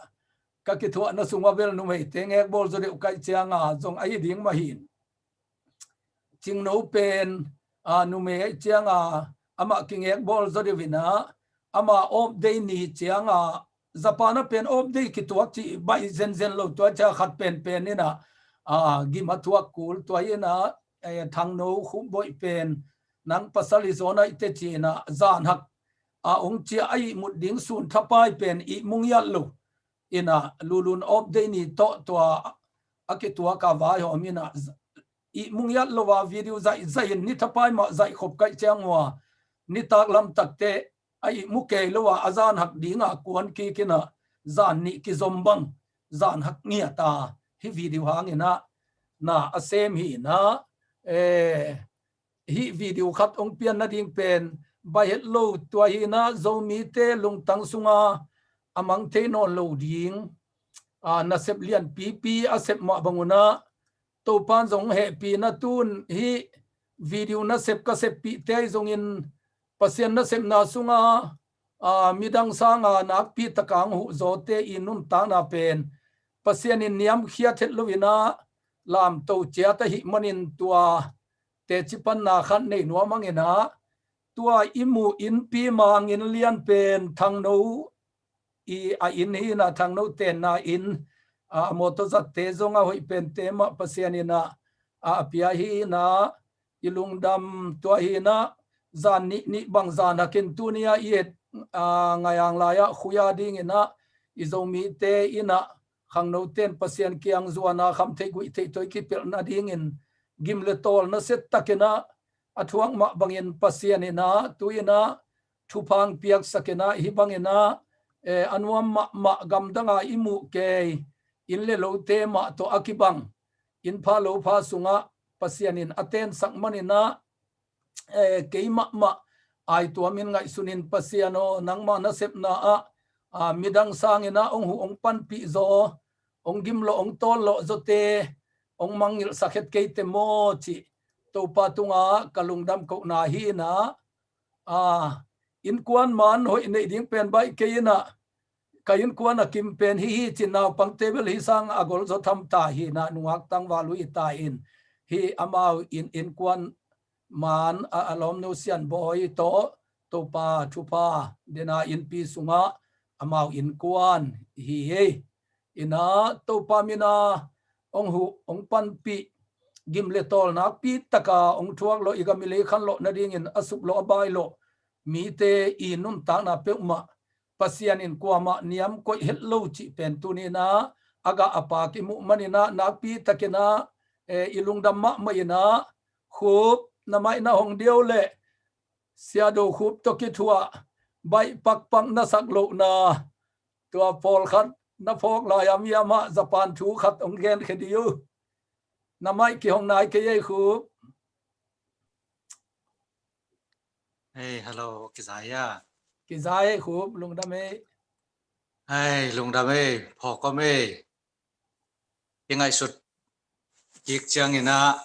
ka kithuahna sungah bel numeite ngekbawl zaw deuh kaih cianga zong a hi ding mah hi in. Cingno pen, a, numei aih cianga amah kingekbawl zaw deuh in ah, amah Off Day ni cianga, Japan a pen Off Day kituak cih baih zenzen lo, tua cia khat penpen in ah, a, gim a thuak kul. Tua hi in ah, eh, Thangno Khupboih pen nang pasal hi zaw naih teh ci in ah, zan hak a hong ciah a ihmut ding sun thapai pen ihmu ngiat lo in ah, Lulun Off Day ni tawh tua a kituak a vaihawm in ah, ihmu ngiat lo a video zaihzaih in, ni thapai mah zaih khop kaih ciang uh a, nitak lamtak teh a ihmu kei lo a, a zan hak dinga kuan kik in ah, zan nih kizom bang zan hak ngiat a hih video hang in ah na a sem hi in ah, eh, hih video khat hong pian nading pen baih het lo, tua hi in ah Zomite lungtang sunga a mang thei nawn lo ding, a, nasep lianpipi a sep mah bang un ah, Topan zong hehpihna tun hih video nasep ka seppihte ahi zongin, Pasian nasepna sunga, a, midang sanga nakpi taka hong huh zawte i nuntakna pen Pasian in niamkhiat het lo in ah, lamto ciat ahih manin tua teci panna khat nei nuam hang in ah, tua i muh innpi Mang Inn Lian pen Thangno i a inn hi in ah, Thangno tenna inn, a, a mawtaw zatte zong a hoih pente mah Pasian in ah, a, a pia hi in ah, i lungdam. Tua hi in ah, zan nih nih bang zan hakin tuni a i et, a, Ngaiang lai ah khuia ding in ah, i Zomite in ah, khangnoten Pasian kiang zuan a khamtheih guihtheih tawh i kipelh nadingin gim le tawl nasia takin ah a thuak mah bangin Pasian in ah tu in ah thupha hong piaksak in ah, hih bang in ah, eh, a nuam mahmah gamdang a i muh kei inn le lote mah tawh a kibang inn pha lo pha sungah Pasian in a tensak man in ah, eh, kei mahmah aituam in ngaihsun in, Pasian aw, nangma nasepna ah, a, midang sang in ah hong huh hong panpih zaw, hong gim lawh hong tawl lawh zawte hong mangngilhsak het kei teh maw cih Topa tungah ka lungdam kohna hi in ah, a, innkuan man hoih neih ding pen baih kei in ah, ka innkuan a kim pen hih hi cin, naupangte bel hih sang a gol zaw tham ta hi in ah, nungak tangval uh hi ta in, hih amau in, innkuan man a, a lawmnu Sianbawi tawh Topa thupha den a, innpi sungah amau innkuan hi hi. In ah Topa min a hong huh hong panpih, gim le tawl nakpi taka hong thuak lawh, i gam i lei khan lawh nadingin a sup lawh a bai lawh mite i nuntakna peuhmah Pasian in kuamah niam koih het lo cih pen tuni in ah a gah a pak i muh man in ah, nakpi takin ah, eh, i lungdam mahmah in ah, Khup na maih na hong diau le Sia Do Khup tawh kithuah baih pakpak na sak lohna tua pawlkhat na phawk lai a mi amah Japan thu khat hong genkhia dih uh. Na maih kihong nai kei ei Khup. Ei, hello, kizai a? Kizai ei Khup, lungdam ei. Ei, lungdam ei, phawk om ei. I ngaihsut kik ciangin ah,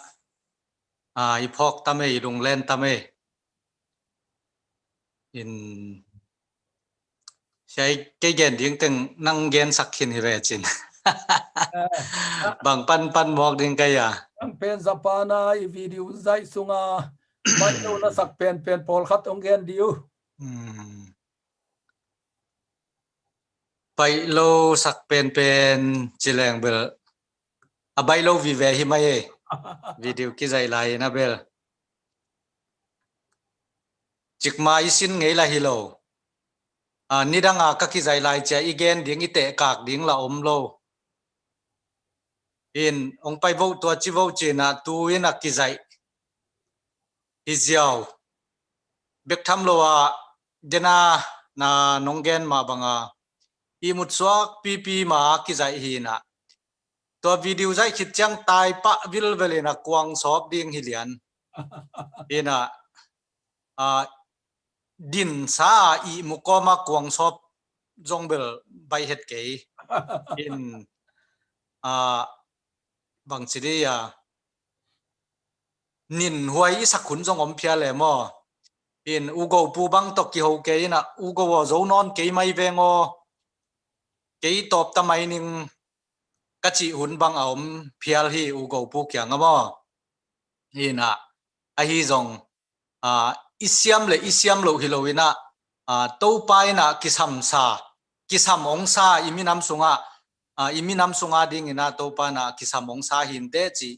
ah, i phawk tam ei, i lunglen tam ei. In, siai kei gen ding teng nang gensak khin hi ve cin. Bang pan pan mawk ding kei a. Nang pen Japan a i video zaih sunga baih lo na sak penpen pawlkhat hong gen dih uh. Hmm. Baih lo sak penpen ci leng bel a baih lo vive hi mai ei. Video kizaih lai in a bel cikma i sin ngei la hi lo. A, nidanga ka kizaih lai cia i gen ding, i tehkak ding la om lo. In hong pai vo, tua ci vo cin ah tu in a kizaih hi ziau. Bek tham lo ah dena na nong gen mah banga ihmut suak pipi ma kizaih hi in ah tua video zaih khit ciang tai pah vilvel in a kuang sawp ding hi lian. In ah, ah, dinsa ihmu kawma kuang sawp zong bel baih het kei. In, ah, bangci dih a, nin huai i sak hun zong om phial e maw? In U Go pu bang tawh kiho kei in ah, U Go aw, zo nawn kei mai veng aw, kei tawp ta mai ning ka cih hun bang a om phial hi U Go pu kiang a maw? In ah, ahi zong, ah, i siam le i siam loh hi lo in ah, ah, Topa in ah kisamsa, kisam hong sa i minam sungah, ah, i minam sunga ding in ah Topa in ah kisam hong sa hi inteh cih,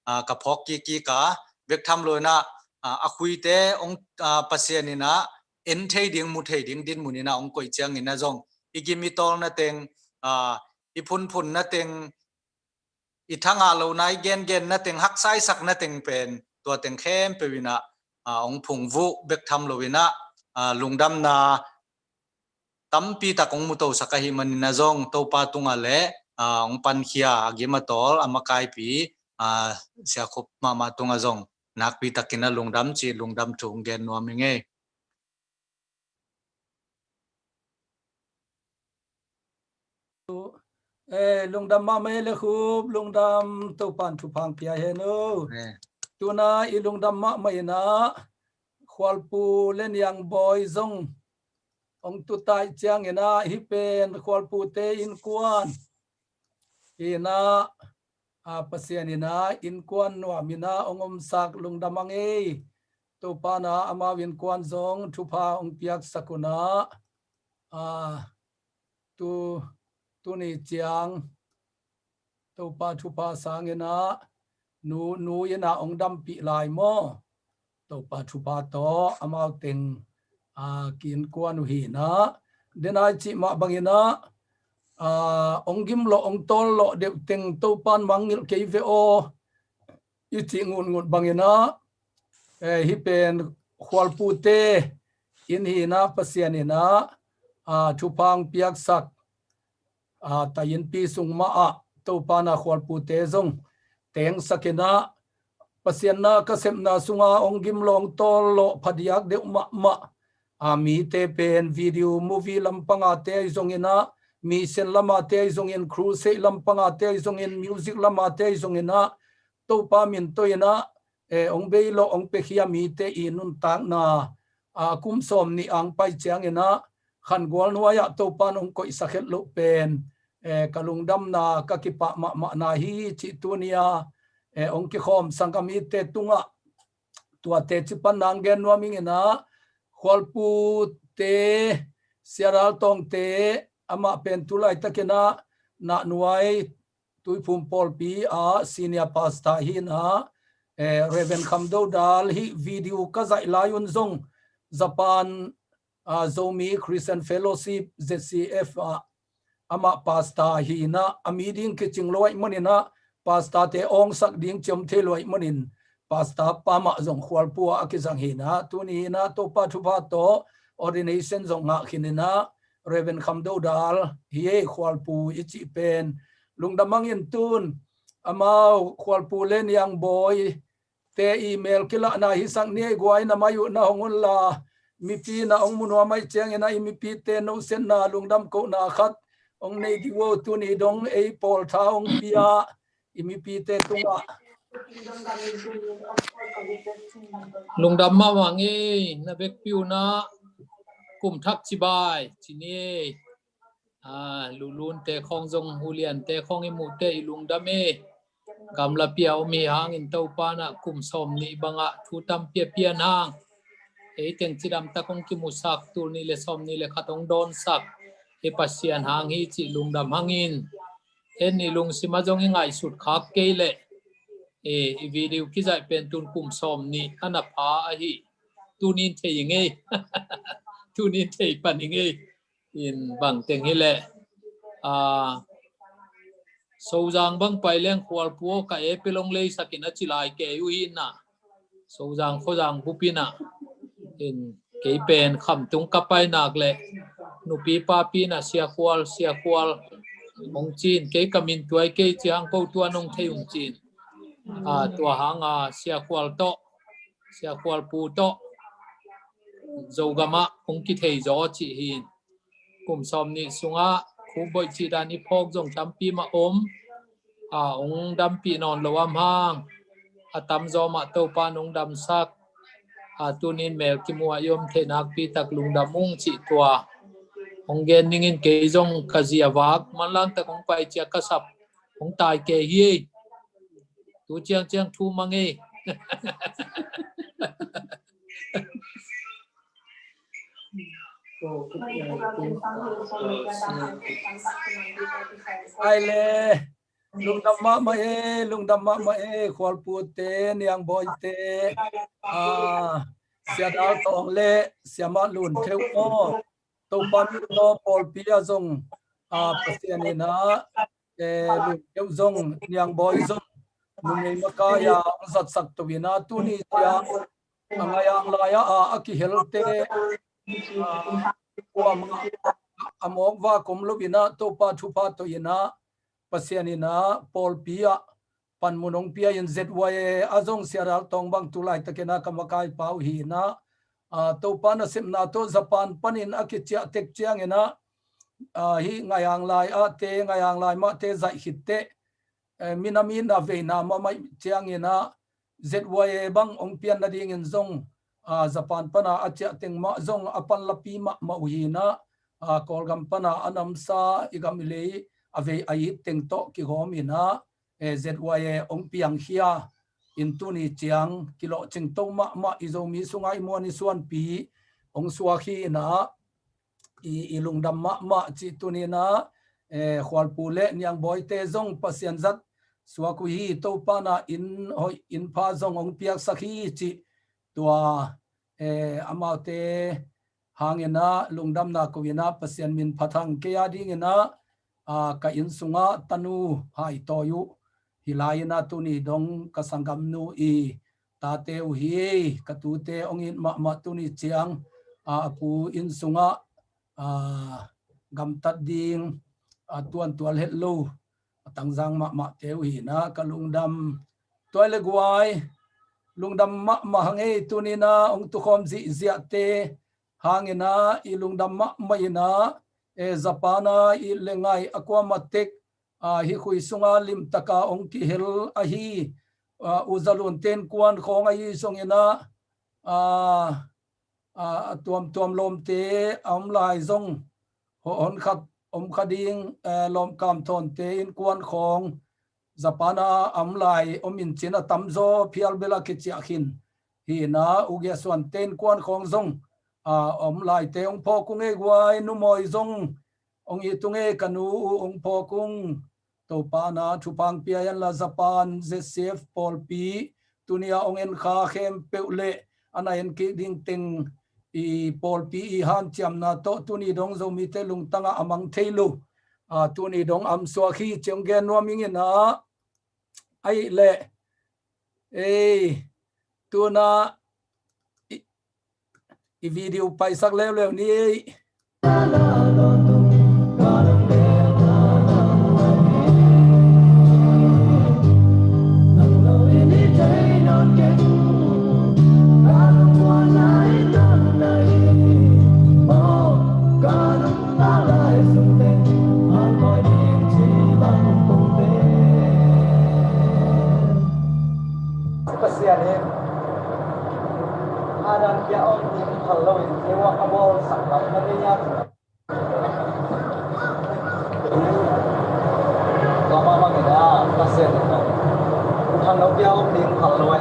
ah, ka phawk kikkik a, bek tham lo in ah, ah, a khuite hong, ah, Pasian in ah en thei ding, mu thei ding dinmun in ah hong koih ciangin ah zong i gim i tawlna teng, ah, i phunphunna teng, i thangah lohna, i gengenna teng, haksa i sakna teng pen tua teng khempeuh in ah, ah, hong phungvuh bek tham lo in ah, ah, lungdamna tampi tak hong mutosak ahih manin ah zong Topa tungah le, ah, hong pankhia a gim a tawl a makaipi, ah, Sia Khup mahmah tungah zong nakpi takin ah lungdam cih lungdam thu hong gen nuam ing ei. Eh, lungdam mahmah ei le Khup, lungdam, Topan thupha hong pia hen o. Eh. Tuna i lungdam mahmah in ah Khualpu le Niang Bawi zong hong tu taih ciangin ah hih pen Khualpute innkuan in ah, a, Pasian in ah innkuan nuam in ah hong omsak lungdam ing ei. Topan ah amau innkuan zong thupha hong piaksak un ah, a, tu, tuni ciang Topa thupha sangin ah nu, nu in ah hong dampih lai maw? Topa thupha tawh amau teng, a, ki-innkuan uh hi in ah, denai cih mah bangin ah, a, hong gim lawh, hong tawl lawh deuh teng Topan mangngilh kei ve aw i cih ngutngut bangin ah, eh, hih pen Khualpute inn hi in ah Pasian in ah, a, thupha hong piaksak, a, tainpi sung mah ah Topan ah Khualpute zong tengsak in ah, Pasian na ka sepna sunga hong gim lawh, hong tawl lawh phadiak deuh mahmah, a, mite pen video, movie lampang a te ahi zongin ah, mission lam a te ahi zongin, crusade lampang a te ahi zongin, music lam a te ahi zongin ah, Topa min tawh in ah, eh, hong bei lawh, hong piakhia mite i nuntakna, a, kum sawm nih ang pai ciangin ah Khangual nuai ah Topan hong koihsak het loh pen, eh, ka lungdamna, ka kipah mahmahna hi cih tuni a, eh, hong kikhawm sanggamte tungah tuate cipan nang gen nuam ing in ah, Khualpute, Sia Dal Tawngte, amah pen tu laitakin ah Nahnuai Tuiphum pawlpi ah senior pastor hi in ah, eh, Reverend Kham Do Dal, hih video ka zaih lai un zong Japan, ah, Zomi Christian Fellowship, Z C F ah amah pastor hi in ah, a mi ding kicing lo ahih manin ah, pastorte awngsak ding ciam thei lo ahih manin, pastor pa mah zong Khualpu ah a kizang hi in ah, tuni in ah Topa thupha tawh ordination zong ngah khin in ah, Reverend Kham Do Dal hi ei, Khualpu i cih pen. Lungdam hang in tun amau Khualpu le Niang Bawi te i mel kilahna hisak ni ei, guai na mai uh na hong un la, mipi na hong mu nuam ahih ciangin ah i mipite nohsetna lungdam kohna khat hong nei dih uh. Tuni dong ei pawltha hong pia i mipite tungah lungdam mahmah ing ei. Na vekpi un ah kum thak cibai ci ni ei. A, Lulun te khawng zong, Hulian te khawng i muh teh i lungdam ei. Gamlapi ah om hi hangin Topa in ah kum sawmnih bangah thu tampi a pian hang, ei teng cidam tak hong kimusak, tul nih le sawmnih le khat hong dawnsak hi Pasian hang hi cih lungdam hang in. En, i lungsim ah zong i ngaihsut khak kei leh, e, i video kizaih pen tun kum sawmnih a na pha ahi. Tunin thei ing ei. Tunin thei pan ing ei. In bang teng hi leh, a, Sozang bang pai leng Khualpu aw, ka e pelong leisak in a ci lai kei uh hi in ah. Sozang Khozang bup in ah. In kei pen Khamtung ka pai nak leh nupi papi in ah Sia Khual, Sia Khual hong ci in, kei ka min tuai kei ciang ko tuan hong thei ung ci in. A, tua hang a Sia Khual tawh, Sia Khualpu tawh Zogam ah hong kithei zaw cih hi in. Kum sawmnih sungah Khup Boih cih dan i phawk zong tampi mah om. A, hong dampih nawn lo am hang, a tamzaw mah Topa in hong damsak. A, tunin mel kimu ah i om theih nakpi tak lungdam ung cih tua hong gen ning in. Kei zong ka zi a vak manlang tak hong pai ciang ka sap hong tai kei hi ei. Tu ciangciang thu mang ei. Ai le, lungdam mahmah e, lungdam mahmah e, Khualpu te, Niang Bawi te, a, Sia Dal Tawng le Sia Mah Lun Theuh aw, Topa min tawh pawlpi ah zong, a, Pasian in ah, e, Lun Theuh zong, Niang Bawi zong, numei makai a hong zatsak to in ah, tuni ciang a ngai ang lai ah a, a kihelte, a, kuamah a mawk vak om lo in ah, Topa thupha tawh in ah, Pasian in ah pawlpi ah panmun hong pia in, Z Y A ah zong Sia Dal Tawng bang tu laitakin ah ka makaipa uh hi in ah, a, Topa nasepna tawh Japan panin a kiciah tek ciangin ah, a, hih ngai ang lai ah te, ngai ang lai mah te zaih khit teh, e, minam in a veina mahmah ciangin ah, Z Y A bang hong pian nadingin zong, a, Japan pana a ciah teng mah zong a pan lapi mahmah uh hi in ah, a, Kawlgam pana a namsa i gam i lei a vei a it teng tawh kigawm in ah, e, Z Y A hong piangkhia in tuni ciang kilawhcing to mahmah, i Zomi sungah i muan i suanpi hong suak hi in ah, i, i lungdam mahmah cih tuni in ah, e, Khualpu le Niang Bawi te zong Pasian zat suak uh hi. Topa in ah inn hoih inn pha zong hong piaksak hi cih tua, e, amaute hangin ah lungdamna ko in ah Pasian min phat hang. Kei a dingin ah, a, ka inn sungah tanu haitawi uh hi lai in ah, tuni dong ka sanggamnu i tate uh hi. Ka tute hong it mahmah, tuni ciang, a, a pu inn sungah, a, gamtat ding, a, tuantual het lo, a tangzang mahmahte uh hi in ah ka lungdam. Tuai le guai, lungdam mahmah hang ei. Tuni in ah hong tukhawm zihziahte hangin ah i lungdam mahmah in ah, e, Japan ah i le ngai a kuamah tek, a, hih khui sunga limtaka hong kihel ahi, a, U Za Lun te innkuan khawng ahi zongin ah, a, a, a tuamtuam lawmte a om lai zong, ho-, hon khat om kha ding, e, lawmkam thawnte innkuan khawng Japan ah a om lai om in cin, a tamzaw phial bel a kiciah khin hi in ah, U Gia Suan te innkuan khawng zong, a, a om laite hong phawk ung ei guai, Nu Mawi zong hong it ung ei, ka nu uh hong phawk ung. Topa in ah thupha hong pia hen la, Japan Z C F pawlpi tuni a hong en kha khempeuh le a na en kik ding teng i pawlpi i hanciamna tawh tuni dong Zomite lungtangah a mang thei lo, a, tuni dong a om suak hi ci hong gen nuam ing in ah, ahih leh, ei, Tuna i, i video paisak leuleu ni ei. Pasian in Adam kia om ding phal lo in, Eva a bawlsak lam na ngei a. Tua mahmah in a, Pasian in a, Adam kia om ding phal lo a,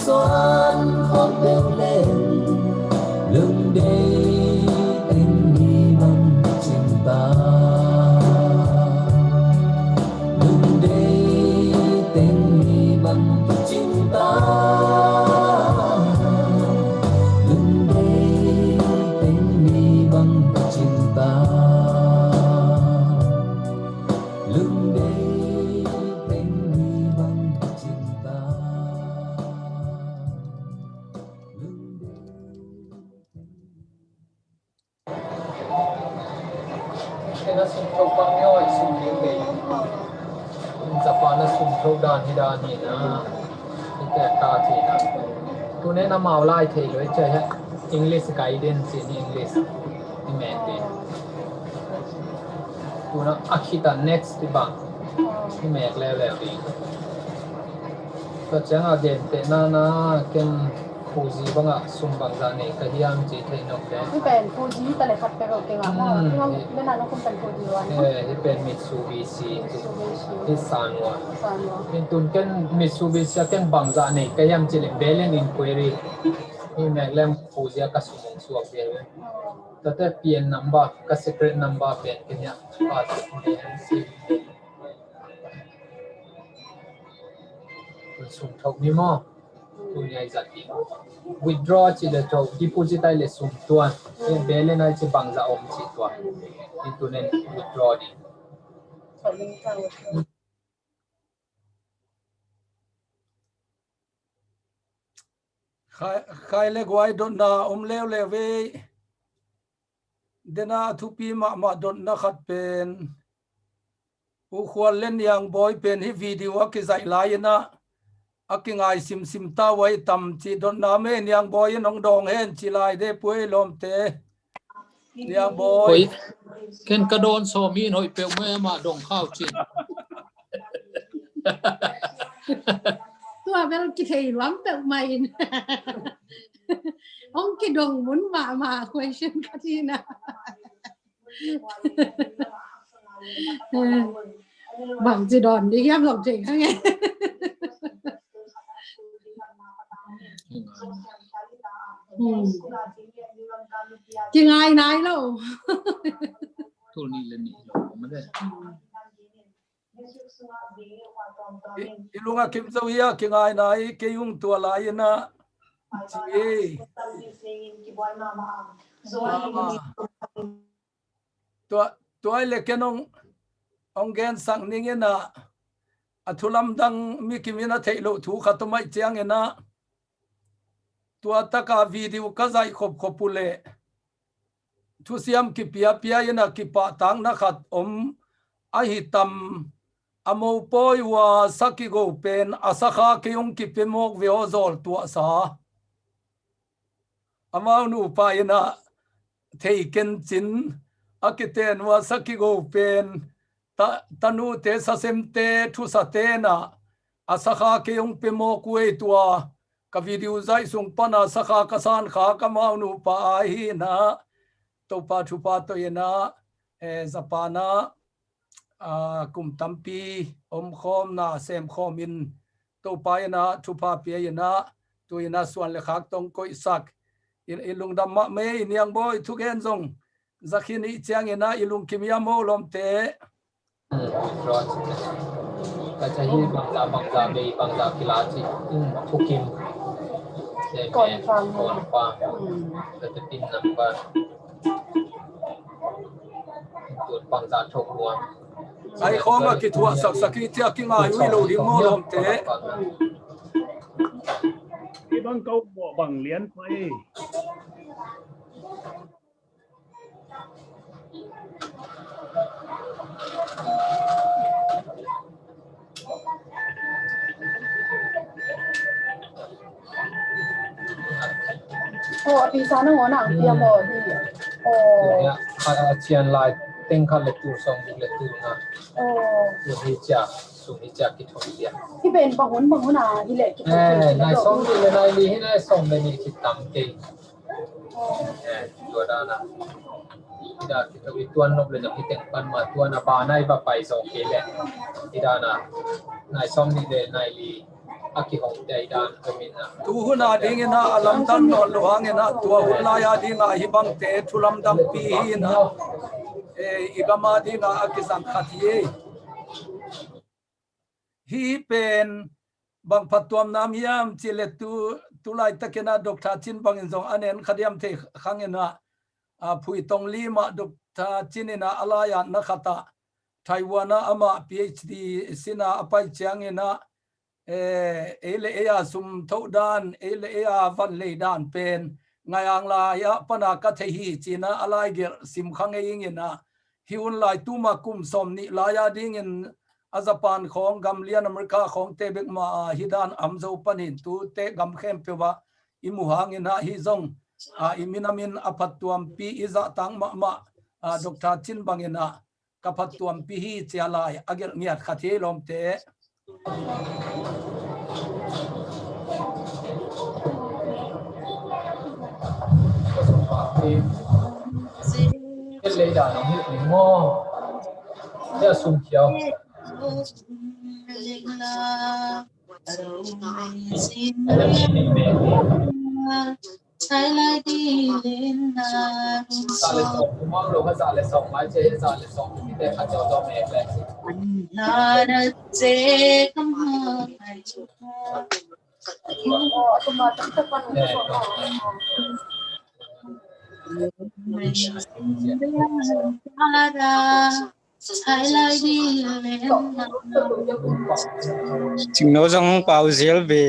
Suan khawng peuh leng lungdei teng mi bang cing ta. Lungdei teng mi bang cing ta. Lungdei teng mi bang cing ta. Lungdei teng mi bang cing ta. Kena sum tho bang nyo ai sum liu kei. Japan a sum tho dan hi dan hi na. Hi te ka ci na. Tu ne na mau lai thei lo i cia hi. English guidance in English. Hi mek ding. Tu na a khit a next ti bang. Hi mek leuleu ding. Tua ciang a gen te na na ken Fuji bangah sum bangzah nei ka hiam ci thei nop le. Hi pen Fuji hi ta le khat pe lo keng ah maw. Hmm, hi. Hi pen Mitsubishi. Mitsubishi. Hi Sanwa. Sanwa. Hi tun ken Mitsubishi a ken bangzah nei ka hiam ci le Berlin Inquiry. Hi mek lem Fuji a ka sum hong suak ve ve. Tate P N number, ka secret number pen ken hiam. Ka sum hong suak ve. Tun sum thok ni maw? Tun ai zat ding. Withdraw ci le thok, deposit ai le sum tuan. Ken balance ai ci bangzah om ci tuan. Ken tun en withdraw ding. Khai, khai le guai dotna om leuleu ve. Dena a thupi mahmah dotna khat pen U Khual le Niang Bawi pen hi video a kizaih lai inah a kingai simsim ta uh ai tam cih dotna mei Niang Bawi in hong dawng hen ci lai de puai lawmte. Niang Bawi. Oi, ken ka dawn sawm hi in hoih peuh mei amah dong khau cin. Tua bel kithei luang peuh mah in. Hong kidong mun mahmah question ka ci na. Bang ci dawn ding hiam zong thei kha nge. Hmm. Kingai nai lo. Tul nih le nih lo ma de. I, i lung a kim zo hi a kingai nai kei hong tua lai inah ci e. Tua, tua i le ken hong, hong gensak ning inah a thu lamdang mi kim in a theih loh thu khat om aih ciang inah tua taka video ka zaih khopkhop uh leh thusiam kipiapia inah kipahtakna khat om ahi tam. A mopawi uh a sa kigo pen a sakha kei hong kipia mawk ve aw zawl tuahsa. Amau nupa inah thei ken cin a kiten uh a sa kigo pen ta, tanute sasemte thusate inah a sakha kei hong pia mawk uh ei tua ka video zaih sung pana sakha ka sankha ka mau nupa ahi inah Topa thupha tawh inah, eh, Japan ah, ah, kum tampi omkhawmna semkhawm in Topa inah thupha pia inah tu inah suan le khak tong koihsak in, in lungdam mah mei Niang Bawi thugen zong zakhin ih ciang inah i lungkim hiam ho lawmte. Ka ca hi bangza bangza bei bangza kila ci. Thukim. Confirm. Confirm. Ka ca pin number. Tun bangza thok hua. Ai khawng a kithuah saksak hi cia kingai ui lo ding maw lawmte. I bang kau bang lian pai. Oh, a pisa na ngawna ang pia maw hi. Oh. A, a cian lai teng khat le tul sawm guk le tul nga. Oh. Hi cia, sum hi cia kithok cia. Hi pen bang hun, bang hun a hi leh kithok. Eh, nai sawm guk le nai li hi nai sawm le ni kitam kei. Tua dana ida kito i tuan nop le na hiteng pan ma tuan a ba nai ba pai zo ke le ida na nai som ni le nai li a kihong tei dan a min a. Tu hun a dingin ah a lamdang nawn lo hangin ah tua hun lai a dingah hih bangte thu lamdangpi hi in ah, eh, i gam a dingah a kizang khat hi. Hih pen bang phattuamna om hiam cih leh tu, tu laitakin ah Doctor Cin bangin zong a nen kha diam thei khangin ah, a, Phuitong Lim ah Doctor Cin in ah a lai-at na khat ah Taiwan ah amah PhD sin a a pai ciangin ah, eh, ei le ei a sum thoh dan, ei le ei a van lei dan pen ngai ang lai ah pan a ka thei hi ci-in ah a laigelh sim kha ngei ing in ah, hih hun lai tuma kum sawm nih lai a dingin a Japan khawng, gam lian America khawngte bek mah a hih dan a om zo panin tute gam khempeuh ah i muh hangin ah hih zong, a, i min a min a phattuampi i zahtak mahmah, a, Doctor Cin bangin ah ka phattuampi hi ci a lai a gelh ngiat khat hi lawmte. Cingno zong pau zel ve.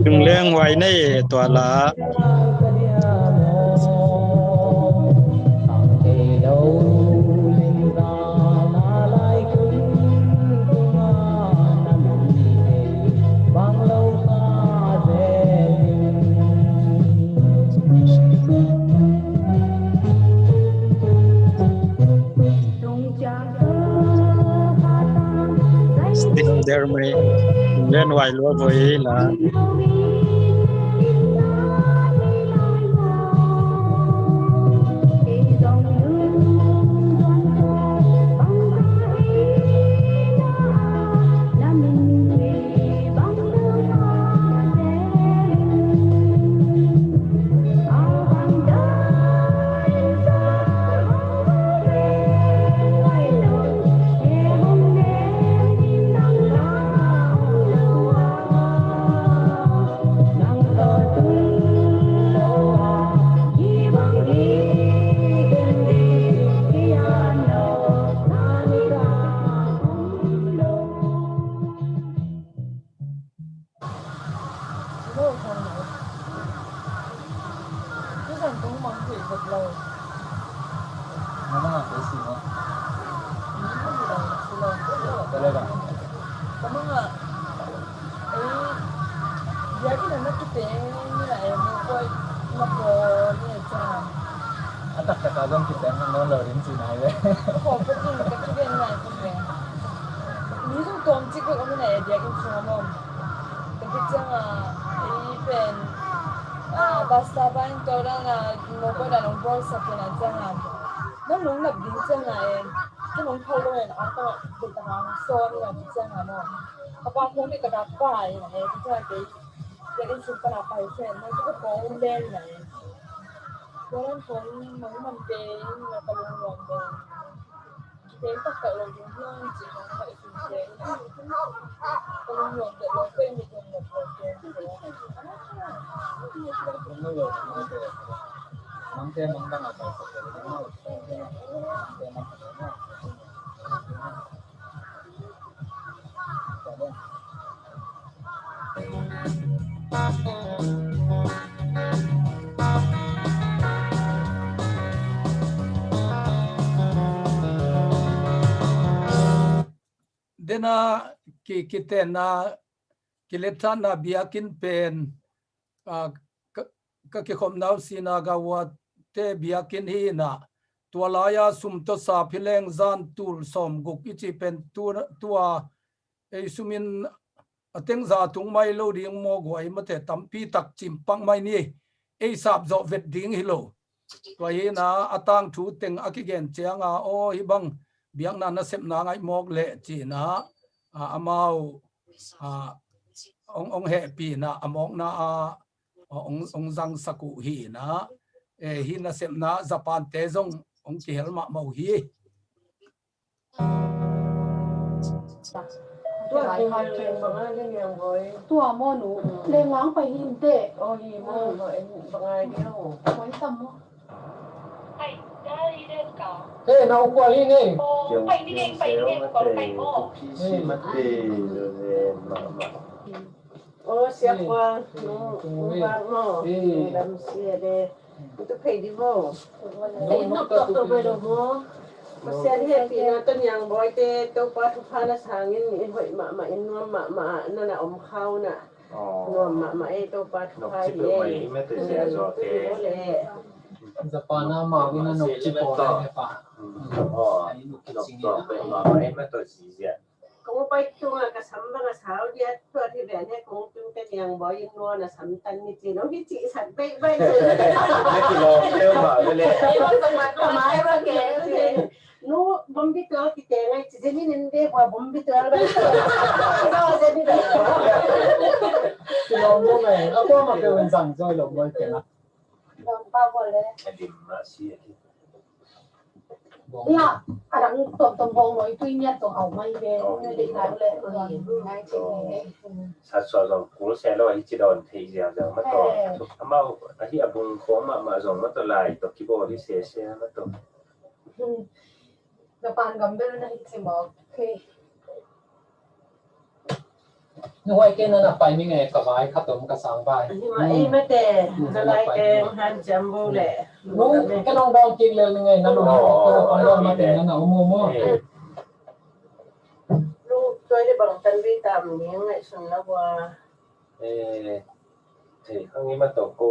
Yung leng huai nei tua la. Sting der mai len wai lua voi la. Lo, thang lo. Tusan tung mang tui kut lo. Mana kesi ma. Mana kesi lo. Kale ba. Kamanga. Eh, biakinn ah na kiteng ni la, eh, mukoi, mukoi ni a cang. A taktak a zong kiteng hang nawn lo ding ci nai ve. Ko, ko kin, ka kiven nai ko ve. Mi zong tuam cik bek om in a, eh, biakinn sung a om. Ka kici ciang a, ei pen. Basta pa in tua dan a mawkawi dan hong bawlsak in a ciang a, nang nong nap ding ciang a en, ka nong phal lo en a ka bul tak a hong sawn in a ciang a maw, ka pa hong mi ka dak pa in a en, ciang a kei kei in sum pan a pai ciang nang ka kong len in a en. Tua dan hong nong man kei in a ka lungnuam den. Dena ki, kitenna, kiletchanna biakinn pen, a, ka, ka kikhopna uh Sinaga Wate biakinn hi inah, tua lai-a sum tawh sa phileng zan tul sawmguk i cih pen tu, tua ei sumin a teng za tung mai lo ding maw, guai mate tampi tak cimpak mai ni. Ei sap zawh vet ding hi lo. Tua hi inah a tangthu teng a kigen ciang a, aw, hih bang biakna nasepna ngaih mawk leh ci inah, a, amau, a, ong, ong hehpih inah a mawkna a, a, ong, ong zangsak uh hi inah, e, hih nasepna Japan-te zong ong kihel mahmah uh hi. Tua maw nu, lenglang pai hi in teh. Oi, tam maw. Hei, nau kua hi ngei. Aw, Sia Kua, nung, nung bang maw, nung lam sia de. Tu phei di maw. Ei, nok tok tok bai lo maw. Pasian hehpihna tawh Niang Bawi te Topa thupha na sangin in hoih mahmah, in nuam mahmah, na na om khau na. Nuam mahmah ei, Topa thupha hi ei. Japan a mau in a nokci pawl a hepa. Kong pai tung a ka sam bang a sau dia, tua hi ve ne, kong tung te Niang Bawi in nuam a sam tan ni ci, nong hi ci sak bei bei. Nu, bombi tual kite ngai ci, zeni nen de bua bombi tual bai. Zeni de bua. Kilawm bo ngai, a kua ma keu in zang zoi lo boi kena. Lawm pa bua le. Ia, a dang tom tom bong lo, itu inya to au mai be, ne de ngai le. Sa sua zong kul se lo, hi ci don thei ziau ziau ma to. Amau, a hi a bung khong mahmah zong ma to lai, to kibawl hi se se ma to. Japan gam bel na hi ci mawk. Nu huai kei na na pai ni ngei, ka vai khat om ka sang vai. Hi ma ei mate, na lai kei hanciam bo le. Nu, ka nong dawng kik lel ni ngei, na lum kong dawng mate na na um um. Nu, tuai le bang tan vi tam ni ngai sun la bua. Eh, thei khang i ma to ko,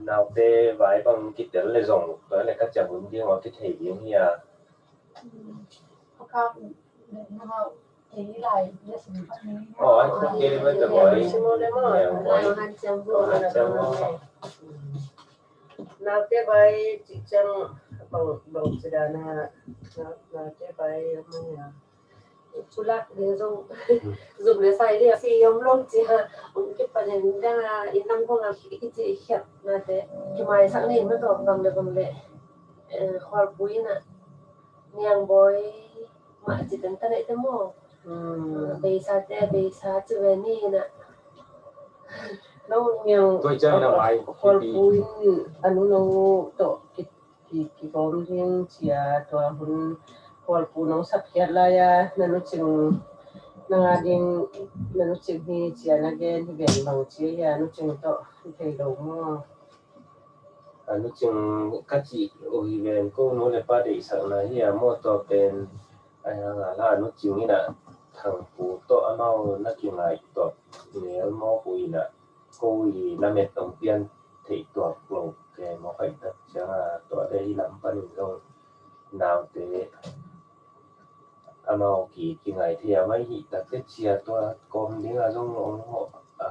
naute vai bang kitel le zong, tuai le ka ciang hun ding wa kithei ding hi a. Oh, an kong kiri ma to boy. Naute vai ci ciang bang, bang ci dana, naute vai manya. Kulak ding zong zum le sai dia si om long ci ha. Ong kipan in dang a in nang kong a kici khiat nate. Kimaisak ni ma to bang le bang le. Khualpui na Niang Bawi mah ci teng ta neih te maw? Beisa te, beisa ci ve ni na. Nong Niang Khualpui in a nu no tawh ki, ki, kikawm ding cia, tua hun Khualpu nong sapkhiat lai-a na nucing, nang a ding na nucing hi cia na gen hi ven bang cia hi a, nucing tawh hi thei lo maw? A nucing ka cih uh hi ven, ko nu le pa deihsakna hi a maw, tua pen a hi hang a la, a nucing in a Thangpu tawh amau na kingaih tuak nel mawk uh in a, ko i lamet tong pian theih tuak lo ke mawk aih tak ciang a, tua de hi lam panin zong naute amau ki, kingaih thei a mai hi tak te cia, tua kawm ding a zong ong hawh a,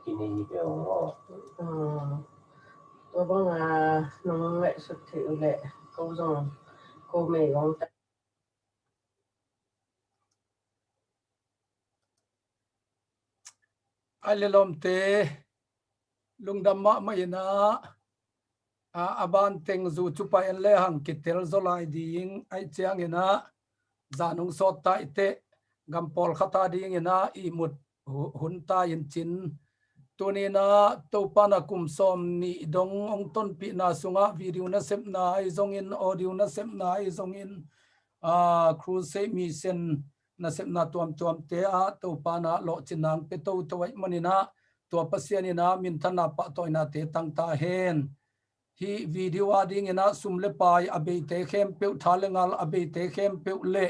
Kini ni pia ong aw. Ah, tua bang a nong ngaihsut theih uh leh ko zong ko mei ong ta. Ai le lawmte, lungdam mahmah inah, a, a ban teng zu cupa en le hang kitel zaw lai ding, aih cianginah, zan hong sawt ta i teh, gam pawlkhat a dinginah ihmut hu-, hun ta in cin. Tuninah Topa na kum sawm nih dong hong tonpihna sungah video nasepna ahi zongin, audio nasepna ahi zongin, a, crusade mission nasepna tuamtuamte ah Topa na lawhcinna hong pia toto aih maninah, tua Pasian inah minthanna pahtawinate tang ta hen. Hih video a dinginah sum le pai a beite khempeuh, tha le ngal a beite khempeuh le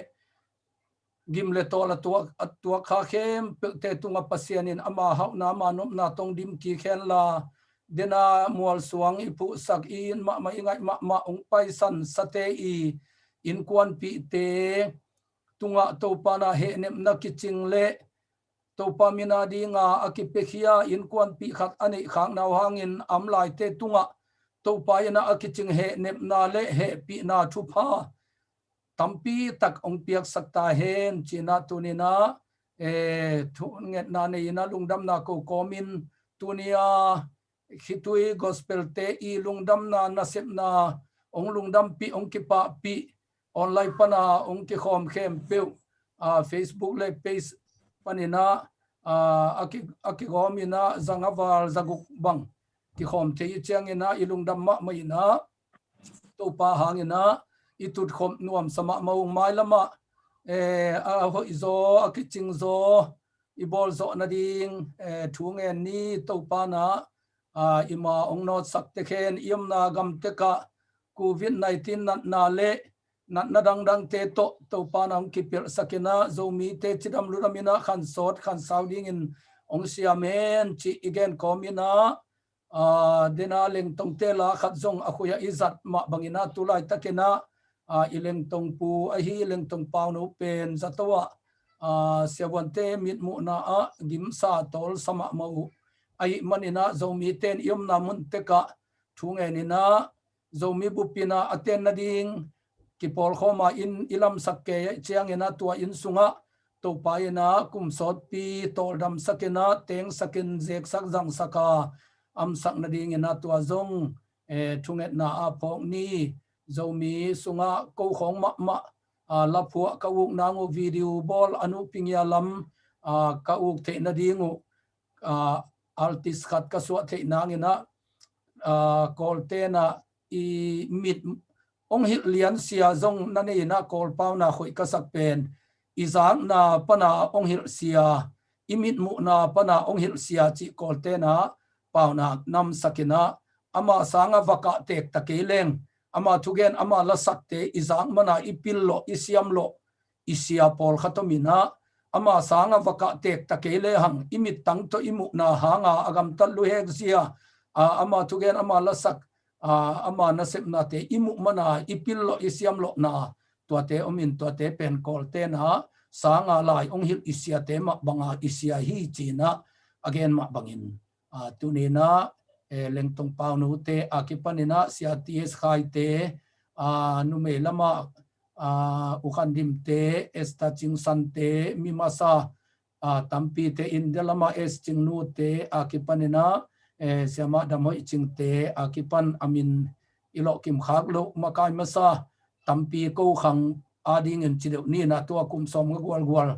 gim le tawl a tuak, a tuak kha khempeuhte tungah Pasian in ama hauhna, ama nopna tawh hong dim kik henla, dena mualsuang i phuhsak, i it mahmah, i ngaih mahmah hong paisan sate i innkuanpihte tungah Topa na hehnepna kicing le Topa mina dinga a kipiakhia innkuanpih khat a neih khakna uh hangin a om laite tungah Topa ina a kicing hehnepna le hehpihna thupha tampi tak hong piaksak ta hen, cinah tuninah, eh, thungetna nei inah lungdamna ko kawmin tunia khitui gospel te i lungdamna nasepna hong lungdampih, hong kipahpih, online pana hong kikhawm khempeuh, ah, Facebook le page paninah, ah, a ki, a kigawm inah zanga val zaguk bang kikhawm thei i cianginah i lungdam mahmah inah Topa hanginah i tutkhop nuamsa mahmah ung. Mailamah, eh, a hoihzaw, a kicingzaw i bawlzawh nading, eh, thu ngen ni. Topa na, ah, ima hong nawtsak tekhen i omna gamtekah covid nineteen natna le natna dangdangte tawh Topa na hong kipelhsak inah Zomite cidam ludam inah khansawt khansau dingin hong siam hen cih i gen kawm inah, ah, dena lengtongte la khat zong a khuia i zat mah banginah tulaitakinah, ah, i lengtong pu ahi lengtong pauno pen zato ah, ah, siavuante mitmuhna ah gimsa tawlsa mahmah uh ahi maninah Zomite in i omna muntekah thu ngen inah Zomi bupina a ten nading kipawlkhawma inn i lamsak kei aih cianginah tua inn sungah Topa inah kum sawtpi tawldamsak inah tengsak in zeksak zangsaka amsak nadinginah tua zong, eh, thungetna a phawk ni. Zomi sungah ko khawng mahmah, ah, laphuah ka uk nang uh video bawl a nuhpingia lam, ah, ka uk theih nading uh, ah, artist khat ka suah theih nanginah, ah, Kawltenah i mit hong hilh liansia zong na nei inah Kawlpau na khoih ka sak pen i zakna pana hong hilhsia, i mitmuhna pana hong hilhsia cih Kawltenah paunak namsak inah ama sangah va kah tekta kei leng ama thugen ama lasakte i zak mana i pil lawh i siam lawh i sia pawlkhat om inah ama sangah va kah tekta kei lehang i mittang tawh i muhna hanga a gamtat luhek zia, a, ama thugen ama lasak, a, ama nasepnate i muh mana i pil lawh i siam lawhna tuate om in tuate pen Kawltenah sanga lai hong hilh i siate mah banga i sia hi cinah a gen mah bangin, a, tuninah, eh, lengtong paunote a kipaninah Sia T S Khaite, a, numei lamah, a, U Khan Dimte, Esther Cing Sante, mi masa, a, tampite, India lamah S Cingnute a kipaninah, eh, Siamah Dam Hoih Cingte a kipan a min i lawhkim khak loh makai masa tampi ko khang adingin ci deuh ninah tua kum sawm nga gualgual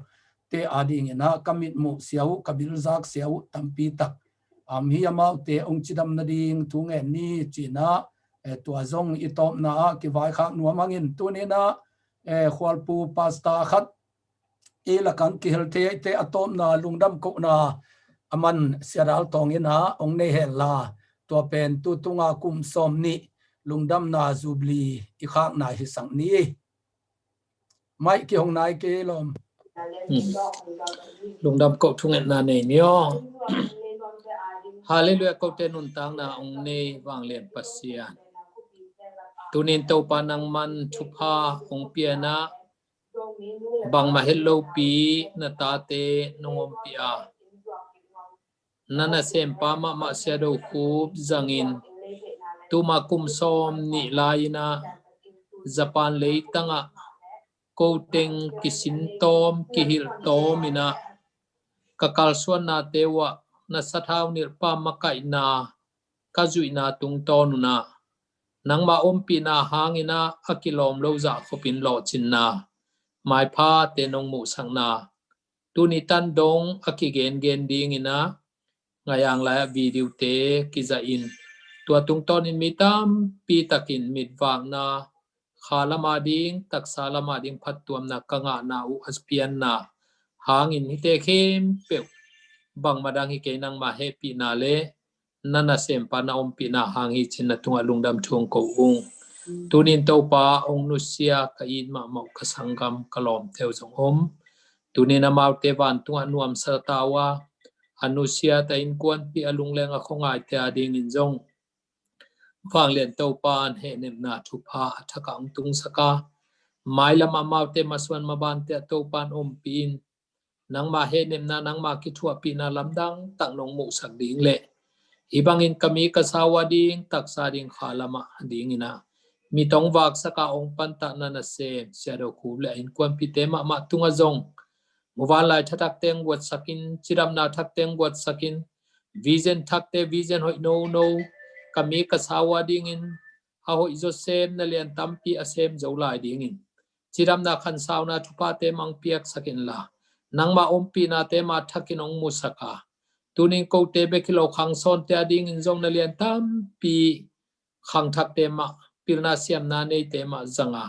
te adinginah ka mitmuh sia uh, ka bilzak sia uh tampi tak, am, hi amaute hong cidam nading thu ngen ni cinah, eh, tua zong i tawpna ah kivaikhak nuam hangin tuninah, eh, khualpu pasta khat i lakang kihel thei aihte a tawpna lungdam kohna a man Sia Dal Tawng inah hong nei henla tua pen tu tunga kum sawm nih lungdamna zubli i khakna hisak ni. Maih kihong nai kei lawm. Hmm. Lungdam koh thungetna nei ni aw. Halleluiah, kote nuntakna hong nei vanglian Pasian. Tunin Topa nangman thupha hong pianah bangmah het lopi na tate nong ompih a, Na nasempa mahmah Sia Do Khup zangin tuma kum sawm nih lai-in ah Japan leitangah ko teng kisintawm kihilhtawm in ah ka kalsuannate uh ah na sathau nilhpa makaihna ka zuihna tungtawn un ah nangmah ompihna hangin ah a kilawm lo zah khopin lawhcinna maiphate nong muhsakna tuni tan dong a kigengen dingin ah Ngaiang lai-ah videote kizahin tua tungtawnin mi tampi takin mitvakna kha lama ding, taksa lama ding phattuamna ka ngahna uh a pianna hangin hihte khempeuh bangmah dang hi kei, nangmah hehpihna le na nasempa na ompihna hang hi cin na tungah lungdam thu hong ko ung. Tunin Topa hong nusia ka it mahmah uh ka sanggam ka lawmte uh zong om. Tunin amaute vantungah nuamsa ta uh a, a nusia ta innkuanpih a lungleng a khuangaite a dingin zong Vanglian Topa in hehnemna thupha a thakah hong tungsak a, mailam amaute masuan mabante ah Topa in ompih in, nangmah hehnemna, nangmah kithuahpihna lamdang tak nong muhsak ding le hih bangin ka mi ka sa uh a ding, taksa ding, kha lamah dingin ah mi tawh vaksak a hong pantah na nasem Sia Do Khup le a innkuanpihte mahmah tungah zong muvanlai tha thakte hong guatsakin, cidamna thakte hong guatsakin, vision thakte vision hoih nono ka mi ka sa uh a dingin a hoih zaw sem, na lian tampi a sem zo lai dingin cidamna khansauna thuphate mah hong piaksak inla, nangmah ompihnate mah thakin hong musak a, tunin kote bek hi lo khangsawnte a dingin zong na lian tampi khangthakte mah, pilna siamna neite mah zanga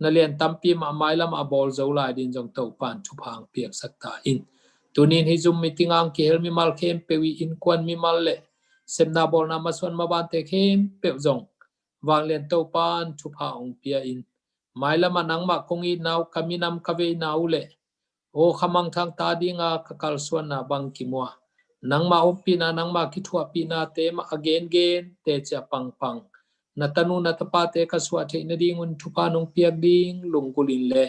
na lian tampi mah mailam a bawl zo lai dingin zong Topa in thupha hong piaksak ta in. Tunin hih Zoom meeting ah hong kihel mimal khempeuh i innkuan mimal le sepna bawlna masuan mabante khempeuh zong Vanglian Topa in thupha hong pia in, mailam ah nangmah kong itna uh, ka minam ka veina uh le aw khamangthang ta dinga ka kalsuanna bangkim uh a, nangmah ompihna, nangmah kithuahpihnate mah a gengen teci a pangpang na tanu na tapate ka suah theih nadingun thupha nong piak ding lunggulh in le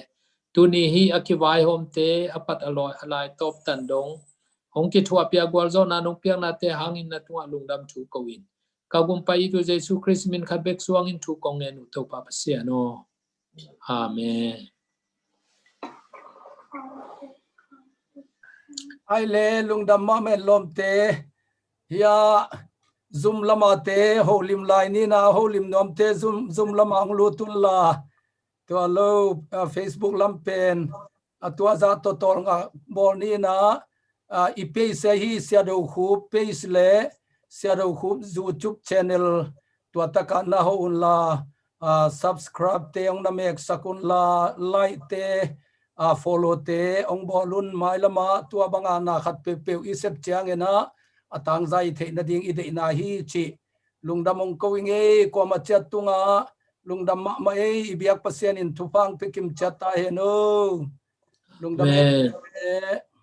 tuni hih a kivaihawmte a pat a lawi a laitawp tan dong hong kithuahpih a gualzawhna nong piaknate hangin na tungah lungdam thu ko in, ka gumpa i tu Jesu Khrist min khat bek suangin thu kong ngen uh Topa Pasian aw. Amen. Ai le lungdam mahmah lawmte. Hia Zoom lamate holim lai nina, holim nuamte Zoom, Zoom lama hong lut unla. Tua lo, ah, Facebook lam pen a tua zah tawh tawlnga bawl nina, ah, i page ahi Sia Do Khup page le Sia Do Khup YouTube channel tua takah na hawh unla, ah, subscribe te hong na meksak unla, like te, ah, follow te hong bawl un. Mailamah tua banga na khat peuhpeuh i sep ciangin ah a tangza i theih nading i deihna hi cih lungdam hong ko i ngei. Kuamah ciat tungah lungdam mahmah ei, i biak Pasian in thupha hong pia kim ciat ta hen o. Lungdam ei.